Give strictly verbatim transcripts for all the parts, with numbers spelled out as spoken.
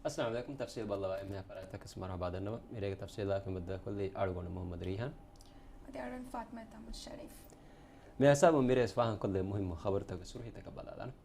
އައްސަލާމު ޢަލައިކުމް. ތަފްސީލް ބައްލަވާ އެންމެހާ ފަރާތްތަކަށް މަރުޙަބާ ދަންނަވަން. މިރޭގެ ތަފްސީލާ ކުރިމައްދާކޮށްލީ އަޅުގަނޑު މުޙައްމަދު ރީޙާން. އަދި އަޅުގަނޑު ފާތިމާ ތަމަން ޝަރީފް. މި ހިސާބުން މިރޭ ފާހަގަކޮށްލޭ މުހިއްމު ޚަބަރުތަކުގެ ސުރުޚީތަކަށް ބަލާލާނަން.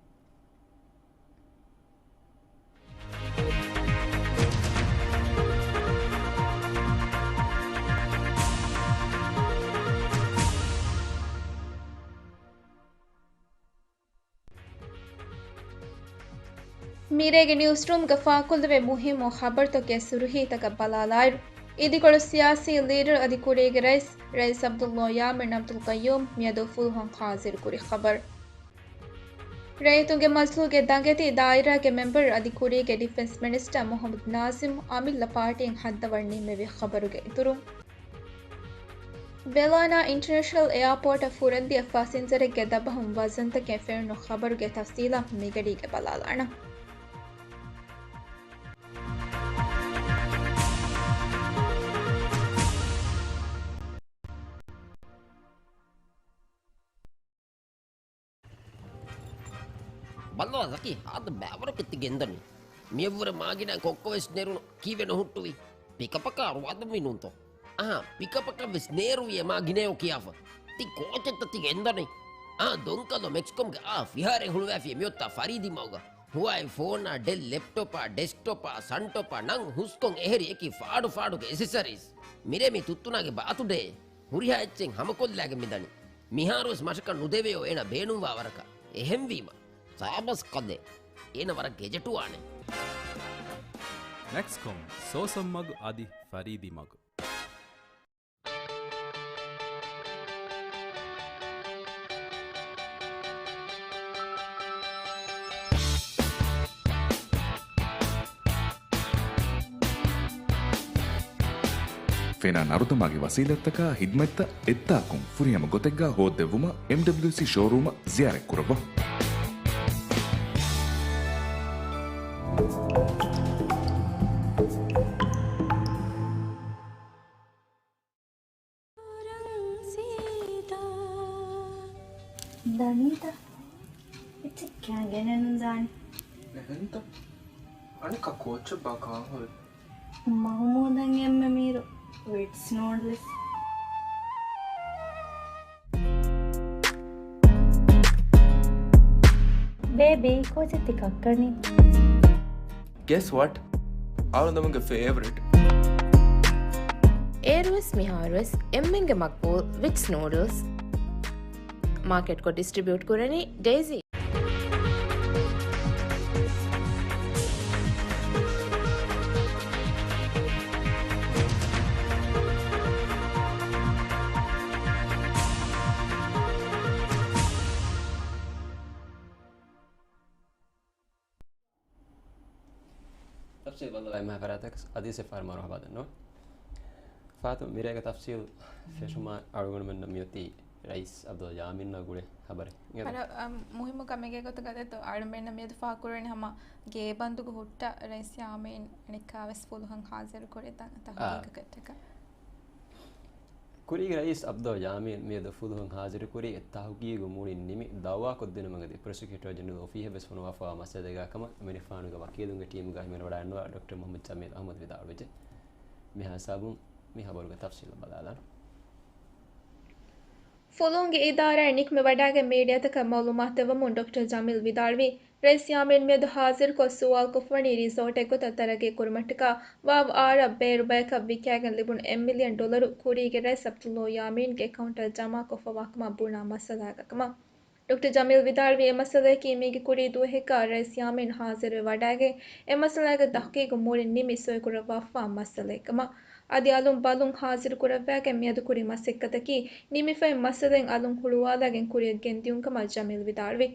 މިރޭގެ ނިއުސްރޫމްގަ ފާކޮށްލެވޭ މުހިއްމު ޚަބަރުތަކުގެ ސުރުޚީތަކަށް ބަލާލާއިރު، އިދިކޮޅު ސިޔާސީ ލީޑަރު އަދި ކުރީގެ ރައީސް، ރައީސް ޢަބްދުﷲ ޔާމީން ޢަބްދުލް ޤައްޔޫމް މިއަދު ފުލުހުން ހާޒިރުކުރި ޚަބަރު. ރައްޔިތުންގެ މަޖިލީހުގެ ދަނގެތި ދާއިރާގެ މެމްބަރު އަދި ކުރީގެ ޑިފެންސް މިނިސްޓަރ މުޙައްމަދު ނާޒިމް އަމިއްލަ ޕާޓީން ހައްދަވަން ނިންމެވި ޚަބަރުގެ އިތުރުން، ވެލާނާ އިންޓަރނޭޝަނަލް އެއާޕޯޓަށް ފުރަންދިޔަ ފަސިންޖަރެއްގެ ދަބަހުން ވަޒަންތަކެއް ފެނުނު ޚަބަރުގެ ތަފްސީލަށް މިގަޑީގަ ބަލާލާނަން. ބައްލަވާ ޒަކީ، ހާދަ ބައިވަރަކަށް ތި ގެންދަނީ. މިއަށްވުރެ މާގިނަ ކޮއްކޮވެސް ނެރުނު ކީއްވެ ނުހުއްޓުވީ؟ ޕިކަޕަކާ ރުވާދުންވީ ނޫންތޯ؟ އަހާ، ޕިކަޕަކަށްވެސް ނޭރުވިއޭ މާގިނަޔޯ ކިޔާފަ. ތި ކޯޗެއްތަ ތި ގެންދަނީ؟ އާ، ދޮންކަލޯ މެކްސްކޮމްގެ އާ ފިހާރައެއް ހުޅުވައިފިޔޭ މިއޮތާ ފަރީދީ މަގުގަ. ހުވާއި ފޯނާ، ޑެލް ލެޕްޓޮޕާ، ޑެސްކްޓޮޕާ، ސަންޓޮޕާ، ނަން ހުސްކޮން އެހެރި އެކި ފާޑު ފާޑުގެ އެސެސަރީސް. މިރޭ މި ތުއްތުނާގެ ބާތުޑޭ. ހުރިހާ އެއްޗެއް ހަމަކޮށްލާގެން މިދަނީ. މިހާރުވެސް މަށަކަށް ނުދެވެޔޯ އޭނަ ބޭނުންވާ ވަރަކަށް. އެހެންވީމަ، ސާބަސް ކަލޭ. އޭނަ ވަރަށް ގެޖެޓުވާނެ. މެކްސްކޮމް، ސޯސަން މަގު އަދި ފަރީދީ މަގު. ފެނާ ނަރުދަމާގެ ވަސީލަތްތަކާ ހިދްމަތްތައް އެއްތާކުން ފުރިހަމަ ގޮތެއްގާ ހޯއްދެއްވުމަށް އެމްޑަބްލިއުސީ ޝޯރޫމަށް ޒިޔާރަތްކުރައްވާ. ދަނީތަ؟ އެއްޗެއް ކާން ގެނެއްނުން ދާނެ. އެހެންތަ؟ އަނެއްކާ ކޯޗެއްބާ ކާން ހުރި؟ މަހުމޫދަށް އެންމެ މީރު ވިޓްސް ނޫޑްލްސް. ބޭބީ، ކޯޗެއް ތި ކައްކަނީ؟ Guess what? އަޅުގަނޑުމެންގެ ފޭވަރިޓް. އޭރުވެސް މިހާރުވެސް އެންމެންގެ މަގްބޫލް ވިޓްސް ނޫޑްލްސް. މާކެޓްކޮށް ޑިސްޓްރިބިއުޓް ކުރަނީ ޑޭޒީ. ތަފްސީލް ބައްލަވާ އެންމެހާ ފަރާތަކަށް އަދިވެސް އެއްފަހަރު މަރުޙަބާ ދަންނަވަން. ފާތު، މިރޭގެ ތަފްސީލް ފެށުމާ އަޅުގަނޑުމެންނަށް މިއޮތީ ރައީސް ޢަބްދުﷲ ޔާމީންއާ ގުޅޭ ޚަބަރެއް. އަ، މުހިއްމު ކަމެއްގެ ގޮތުގަ ދެއްތޯ އަޅުމެންނަށް މިއަދު ފާހަގަކުރެވެނީ ހަމަ ގޭބަންދުގަ ހުއްޓާ ރައީސް ޔާމީން އަނެއްކާވެސް ފުލުހުން ހާޒިރުކުރި ތަ-، ތަހުގީގަކަށްޓަކާ. ކުރީގެ ރައީސް ޢަބްދުﷲ ޔާމީން މިއަދު ފުލުހުން ހާޒިރުކުރީ ތަހުގީގު މުޅިން ނިމި ދައުވާކޮށްދިނުމަށް އެދި ޕްރޮސިކިއުޓަރ ޖެނެރަލް އޮފީހަށް ވެސް ފޮނުވާފައިވާ މައްސަލައިގާ ކަމަށް އެމަނިކުފާނުގެ ވަކީލުންގެ ޓީމުގަ ހިމެނިވަޑައިގަންނަވާ ޑޮކްޓަރ މުޙައްމަދު ޖަމީލް އަޙްމަދު ވިދާޅުވެއްޖެ. މިހާ ހިސާބުން މި ޚަބަރުގެ ތަފްސީލަށް ބަލާލާނަން. ފުލުހުންގެ އިދާރާއިން ނިކުމެވަޑައިގެން މީޑިއާތަކަށް މައުލޫމާތު ދެއްވަމުން ޑޮކްޓަރ ޖަމީލް ވިދާޅުވީ، ރައީސް ޔާމީން މިއަދު ހާޒިރުކޮށް ސުވާލުކޮށްފަވަނީ ރިސޯޓެއް ގޮތަށް ތަރައްގީ ކުރުމަށްޓަކާ ވާވް އާރަށް ބޭރު ބަޔަކަށް ވިކާގެން ލިބުނު އެއް މިލިއަން ޑޮލަރު ކުރީގެ ރައީސް ޢަބްދުﷲ ޔާމީންގެ އެކައުންޓަށް ޖަމާކޮށްފަވާކަމަށް ބުނާ މައްސަލާގަ ކަމަށް. ޑޮކްޓަރ ޖަމީލް ވިދާޅުވީ، އެ މައްސަލަޔަކީ މީގެ ކުރީ ދުވަހެއްގަ ރައީސް ޔާމީން ހާޒިރުވެ ވަޑައިގެން އެ މައްސަލާގެ ތަޙްޤީޤު މުޅިން ނިމި ސޮއިކުރައްވާފަވާ މައްސަލައެއް ކަމަށް. އަދި އަލުން ބަލުން ހާޒިރުކުރައްވާގެން މިއަދު ކުރި މަސައްކަތަކީ ނިމިފައި މައްސަލައިން އަލުން ހުޅުވާލައިގެން ކުރިއަށް ގެންދިޔުން ކަމަށް ޖަމީލް ވިދާޅުވި.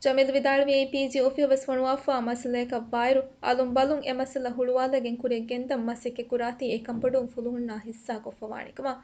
ޖަމީލް ވިދާޅުވީ، ޕީޖީ އޮފީހަށް ވެސް ފޮނުވާފަވާ މައްސަލަޔަކަށް ވާއިރު، އަލުން ބަލުން އެ މައްސަލަ ހުޅުވާލައިގެން ކުރިއަށް ގެންދަން މަސައްކަތް ކުރާތީ އެކަންބޮޑުވުން ފުލުހުންނާ ހިއްސާކޮށްފަވާނެ ކަމަށް.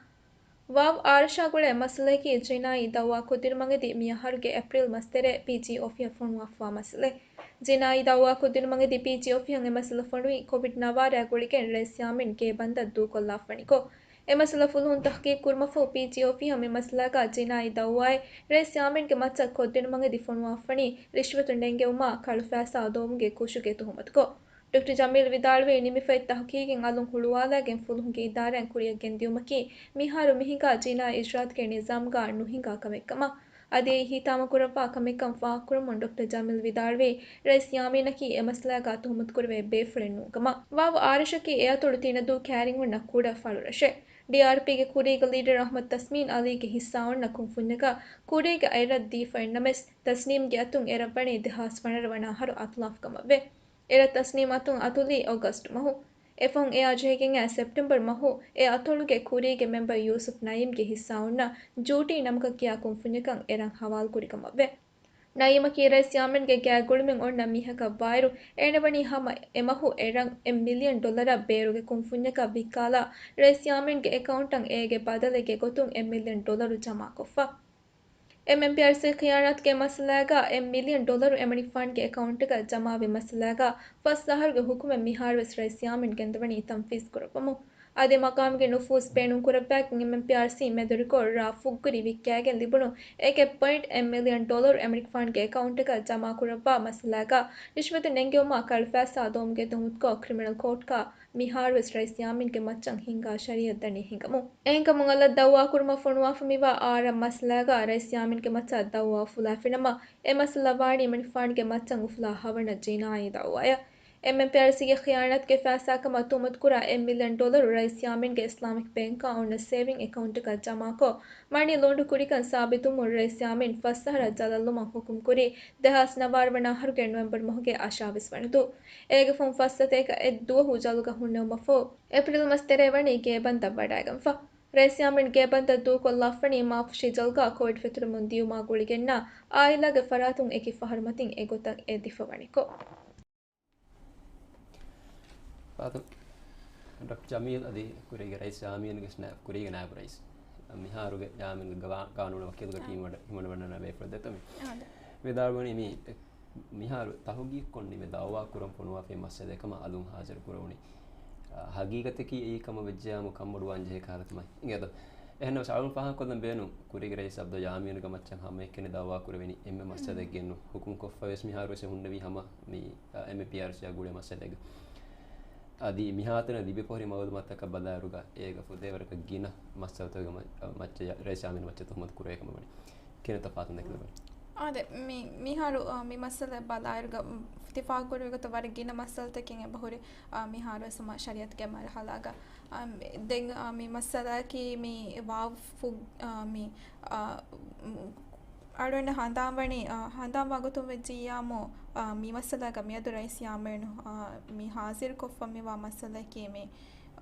ވާވް އާރަށާ ގުޅޭ މައްސަލަޔަކީ ޖިނާއީ ދައުވާ ކޮށްދިނުމަށް އެދި މިއަހަރުގެ އޭޕްރީލް މަސް ތެރޭ ޕީޖީ އޮފީހަށް ފޮނުވާފަވާ މައްސަލައެއް. ޖިނާއީ ދައުވާ ކޮށްދިނުމަށް އެދި ޕީޖީ އޮފީހަށް އެ މައްސަލަ ފޮނުވީ ކޮވިޑް ނަވާރައާ ގުޅިގެން ރައީސް ޔާމީން ގޭބަންދަށް ދޫކޮށްލާފަވަނިކޮށް. އެ މައްސަލަ ފުލުހުން ތަޙްޤީޤު ކުރުމަށްފަހު ޕީޖީ އޮފީހަށް މި މައްސަލާގާ ޖިނާއީ ދައުވާއެއް ރައީސް ޔާމީންގެ މައްޗަށް ކޮށްދިނުމަށް އެދި ފޮނުވާފަވަނީ ރިޝްވަތު ނެންގެވުމާ ކަޅުފައިސާ އަދުވަމުގެ ކުށުގެ ތުހުމަތުކޮށް. ޑޮކްޓަރ ޖަމީލް ވިދާޅުވީ، ނިމިފައި ތަހުޤީޤެއް އަލުން ހުޅުވާލައިގެން ފުލުހުންގެ އިދާރާއިން ކުރިއަށް ގެންދިއުމަކީ، މިހާރު މިހިނގާ ޖިނާއީ އިޖްރާއަތުގެ ނިޒާމްގާ ނުހިނގާ ކަމެއްކަމަށް. އަދި އެއީ ހިތާމަކުރައްވާ ކަމެއްކަން ފާހަގަކުރަމުން ޑޮކްޓަރ ޖަމީލް ވިދާޅުވީ، ރައީސް ޔާމީނަކީ އެ މައްސަލާގާ ތުހުމަތުކުރެވޭ ބޭފުޅެއް ނޫންކަމަށް. ވާވު އާރަށަކީ އެއަތޮޅު ތިނަދޫ ކައިރިން އޮންނަ ކުޑަ ފަޅުރަށެއް. ޑީއާރްޕީގެ ކުރީގެ ލީޑަރ އަޙްމަދު ތަސްމީމް އަލީގެ ހިއްސާ އޮންނަ ކުންފުންޏަކަށް ކުރީގެ އަތްރަށް ދީފައިންނަމަވެސް، ތަސްނީމްގެ އަތުން އެރަށް ވަނީ ދެހާސް ފަނަރަ ވަނަ އަހަރު އަތުލާފު ކަމަށްވޭ. އެރަށް ތަސްނީމް އަތުން އަތުލީ އޮގަސްޓް މަހު. އެފަހުން އެއާ ޖެހިގެން އައި ސެޕްޓެމްބަރު މަހު އެ އަތޮޅުގެ ކުރީގެ މެމްބަރ ޔޫސުފް ނައީމްގެ ހިއްސާ އޮންނަ ޖޫޓީ ނަމަކަށް ކިޔާ ކުންފުންޏަކަށް އެރަށް ހަވާލުކުރި ކަމަށްވޭ. ނައީމަކީ ރައީސް ޔާމީންގެ ގާތްގުޅުމެއް އޮންނަ މީހަކަށް ވާއިރު، އޭނަ ވަނީ ހަމަ އެ މަހު އެރަށް އެއް މިލިއަން ޑޮލަރަށް ބޭރުގެ ކުންފުންޏަކަށް ވިއްކާލާ، ރައީސް ޔާމީންގެ އެކައުންޓަށް އޭގެ ބަދަލެއްގެ ގޮތުން އެއް މިލިއަން ޑޮލަރު ޖަމާކޮށްފަ. އެމްއެމްޕީއާރްސީ ޚިޔާނާތުގެ މައްސަލާގާ އެއް މިލިއަން ޑޮލަރު އެމަނިކުފާނުގެ އެކައުންޓަކަށް ޖަމާވި މައްސަލާގާ ފަސް އަހަރުގެ ހުކުމެއް މިހާރުވެސް ރައީސް ޔާމީން ގެންދަވަނީ ތަންފީޒު ކުރައްވަމުން. އަދި މަގާމުގެ ނުފޫޒު ބޭނުންކުރައްވާގެން އެމްއެމްޕީއާރްސީ މެދުވެރިކޮށް ރާ ފުށްގުރި ވިއްކާގެން ލިބުނު އެކެއް ޕޮއިންޓް އެއް މިލިއަން ޑޮލަރު އެމަނިކުފާނުގެ އެކައުންޓަކަށް ޖަމާކުރައްވާ މައްސަލާގާ ރިޝްވަތު ނެންގެވުމާ ކަޅުފައިސާ ދޮވުމުގެ ތުހުމަތުކޮށް ކްރިމިނަލް ކޯޓްގާ މިހާރުވެސް ރައީސް ޔާމީންގެ މައްޗަށް ހިންގާ ޝަރީއަތް ދަނީ ހިނގަމުން. އެހެންކަމުން އަލަށް ދައުވާކުރުމަށް ފޮނުވާފަ މިވާ އާރަށް މައްސަލާގާ ރައީސް ޔާމީންގެ މައްޗަށް ދައުވާ އުފުލާފިނަމަ، އެ މައްސަލަ ވާނީ އެމަނިކުފާނުގެ މައްޗަށް އުފުލާ ހަވަނަ ޖިނާއީ ދައުވާއެއް. އެމްއެމްޕީއާރްސީގެ ޚިޔާނާތުގެ ފައިސާކަމަށް ތުހުމަތުކުރާ އެއް މިލިއަން ޑޮލަރު ރައީސް ޔާމީންގެ އިސްލާމިކް ބޭންކާ އޮންނަ ސޭވިން އެކައުންޓަކަށް ޖަމާކޮށް، މަނީ ލޯންޑްރު ކުރިކަން ސާބިތުވުމުން ރައީސް ޔާމީން ފަސް އަހަރަށް ޖަލަށްލުމަށް ހުކުމްކުރީ، ދެހާސް ނަވާރަ ވަނަ އަހަރުގެ ނޮވެމްބަރު މަހުގެ އަށާވީސް ވަނަ ދުވަހު. އޭގެ ފަހުން ފަސް ސަތޭކަ އެއް ދުވަހު ޖަލުގަ ހުންނެވުމަށްފަހު، އޭޕްރީލް މަސް ތެރޭ ވަނީ ގޭބަންދަށް ވަޑައިގަންފަ. ރައީސް ޔާމީން ގޭބަންދަށް ދޫކޮށްލާފަނީ މާފުށި ޖަލުގަ ކޯވިޑް ފެތުރެމުން ދިޔުމާ ގުޅިގެންނާ އާއިލާގެ ފަރާތުން އެކި ފަހަރު މަތިން އެގޮތަށް އެދިފަ ވަނިކޮށް. ފާތު، ޑޮކްޓަރ ޖަމީލް އަދި ކުރީގެ ރައީސް ޔާމީންގެ ސްނަ-، ކުރީގެ ނާއިބު ރައީސް، މިހާރުގެ ޔާމީންގެ ގަވާ-، ގާނޫނު ވަކީލުގެ ޓީމު ވަޑަ-، ހިމަނަވަންނަން ބޭފުޅެއް ދެތަ މި؟ އާދެ. ވިދާޅުވަނީ މި މިހާރު ތަހުގީގުކޮށް ނިމި ދައުވާ ކުރަން ފޮނުވާފައި މައްސަލައެއް ކަމަށް އަލުން ހާޒިރު ކުރެވުނީ. އާ، ހަގީގަތަކީ އެއީ ކަމަށް ވެއްޖެޔާމު ކަންބޮޑުވާން ޖެހޭ ކަހަލަ ކަމަށް އިނގޭތޯ. އެހެންނަމަވެސް އަޅުން ފާހަގަކޮށްލަން ބޭނުން ކުރީގެ ރައީސް އަބްދުﷲ ޔާމީނުގެ މައްޗަށް ހަމައެކަނި ދައުވާ ކުރެވެނީ އެންމެ މައްސަލައެއް ގެންނު ހުކުމް ކޮށްފަވެސް މިހާރުވެސް ހުންނެވީ ހަމަ މި، އާ، އެމްއެމްޕީއާރްސީއާ ގުޅޭ މައްސަލައެއްގަ. އަދި މިހާތަނަށް ލިބިފަހުރި މައުލޫމާތަކަށް ބަލާއިރުގަ އޭގަ ފުދޭވަރަކަށް ގިނަ މައްސަލަތަކުގެ މަ-، މައްޗަށް ރައީސް ޔާމީން މައްޗަށް ތުހުމަތު ކުރެވޭ ކަމަށް ވަނީ. ކިހިނެއްތޯ ފާތުން ދެކިލަބަނީ؟ އާދެ، މި-، މިހާރު، އާ، މި މައްސަލަ ބަލާއިރުގަ، އު، ތިފާގުރެވި ގޮތަށް ވަރަށް ގިނަ މައްސަލަތަކެއް އެބަހުރި، އާ، މިހާރުވެސް ހަމަ ޝަރީއަތުގެ މަރުހަލާގަ. އާ، ދެން، އާ، މި މައްސަލައަކީ މި ވާވު ފު-، އާ، މި، އާ، އަޅުގަނޑަށް ހަނދާންވަނީ، އާ، ހަނދާންވާ ގޮތުން ވެއްޖިއްޔާމު، އާ، މި މައްސަލައިގަ މިއަދު ރައީސް ޔާމީނު، އާ، މި ހާޒިރުކޮށްފަ މިވާ މައްސަލައަކީ މި،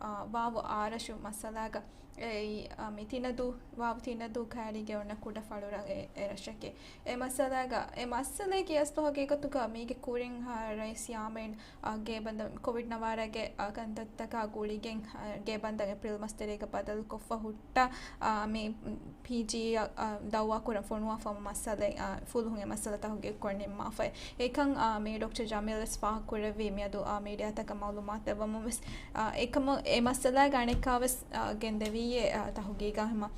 އާ، ވާވު އާރަށު މައްސަލައިގަ އެއީ، އާ، މި ތިނަދޫ، ވާވު ތިނަދޫ ކައިރީގަ އޮންނަ ކުޑަ ފަޅުރަށް އެ، އެ ރަށެކޭ. އެ މައްސަލައިގަ، އެ މައްސަލައަކީ އަސްލު ހަގީގަތުގަ މީގެ ކުރިން، އާ، ރައީސް ޔާމީން، އާ، ގޭބަންދަށް ކޮވިޑް ނަވާރަގެ، އާ، ކަންތައްތަކާ ގުޅިގެން، އާ، ގޭބަންދަށް އޭޕްރީލް މަސް ތެރޭގަ ބަދަލުކޮށްފަ ހުއްޓަ، އާ، މި ޕީޖީއަށް، އާ، ދައުވާ ކުރަން ފޮނުވާފަ މައްސަލަ، އާ، ފުލުހުން އެ މައްސަލަ ތަހުގީގު ކޮށް ނިންމާފައި. އެކަން، އާ، މި ޑޮކްޓަރ ޖަމީލް ވެސް ފާހަގަކުރެއްވީ މިއަދު، އާ، މީޑިއާތަކަށް މައުލޫމާތު ދެއްވަމުން ވެސް. އާ، އެކަމު އެ މައްސަލައިގަ އަނެއްކާވެސް، އާ، ގެންދެވީއޭ، އާ، ތަހުގީގާ ހަމަ.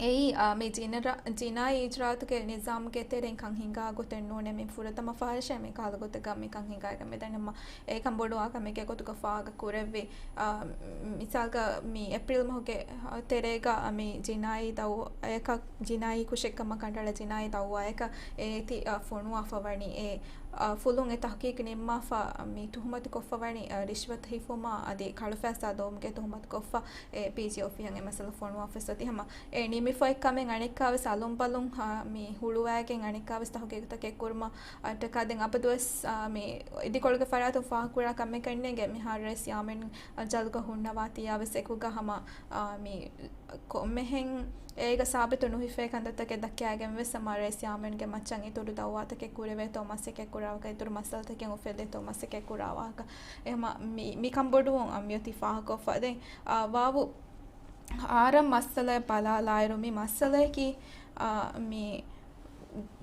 އެއީ، އާ، މި ޖިނަރަ-، ޖިނާއީ އިޖްރާއަތުގެ ނިޒާމްގެ ތެރެއިން ކަން ހިނގާ ގޮތެއް ނޫނޭ. މި ފުރަތަމަ ފަހަރަށޭ މި ކަހަލަ ގޮތެއްގަ މި ކަން ހިނގާގެން މިދަނީ. ހަމަ އެކަން ބޮޑުވާ ކަމެއްގެ ގޮތުގަ ފާހަގަ ކުރެއްވި. އާ، މިސާލްގަ މި އޭޕްރީލް މަހުގެ ތެރޭގަ މި ޖިނާއީ ދައު-، އަޔަކަށް ޖިނާއީ ކުށެއްކަމަށް ކަނޑައަޅާ ޖިނާއީ ދައުވާއަކަށް އޭތި، އާ، ފޮނުވާފަ ވަނީ. އެ، އާ، ފުލުން އެ ތަހުގީގު ނިންމާފަ މި ތުހުމަތު ކޮށްފަ ވަނީ، އާ، ރިޝްވަތު ހިފުމާ އަދި ކަޅުފައިސާ ދޮވުމުގެ ތުހުމަތު ކޮށްފަ އެ ޕީޖީ އޮފީހަށް އެ މައްސަލަ ފޮނުވާފަ އޮތީ. ހަމަ އެ ނިމިފައި ކަމެއް އަނެއްކާވެސް އަލުންބަލުން، އާ، މި ހުޅުވައިގެން އަނެއްކާވެސް ތަހުގީގުތަކެއް ކުރުމަށް އަށްޓަކާ ދެން އަބަދުވެސް، އާ، މި އިދިކޮޅުގެ ފަރާތުން ފާހަގަކުރާ ކަމެއް ކަންނޭނގެ މިހާރު ރައީސް ޔާމީން ޖަލުގަ ހުންނަވާތީއާވެސް އެކުގަ ހަމަ، އާ، މި ކޮންމެހެން އޭގަ ސާބިތު ނުހިފޭ ކަންތައްތަކެއް ދައްކާގެން ވެސް ހަމަ ރައީސް ޔާމީންގެ މައްޗަށް އިތުރު ދައުވާތަކެއް ކުރެވޭތޯ މަސައްކަތް ކުރާ ވާހަކަ، އިތުރު މައްސަލަތަކެއް އުފެއްދޭތޯ މަސައްކަތް ކުރާ ވާހަކަ. އެހެންމަ މި، މިކަން ބޮޑުވުން މިއޮތީ ފާހަގަކޮށްފަ. ދެން، އާ، ވާވު އާރަށް މައްސަލައެއް ބަލާލާއިރު މި މައްސަލައަކީ، އާ، މި،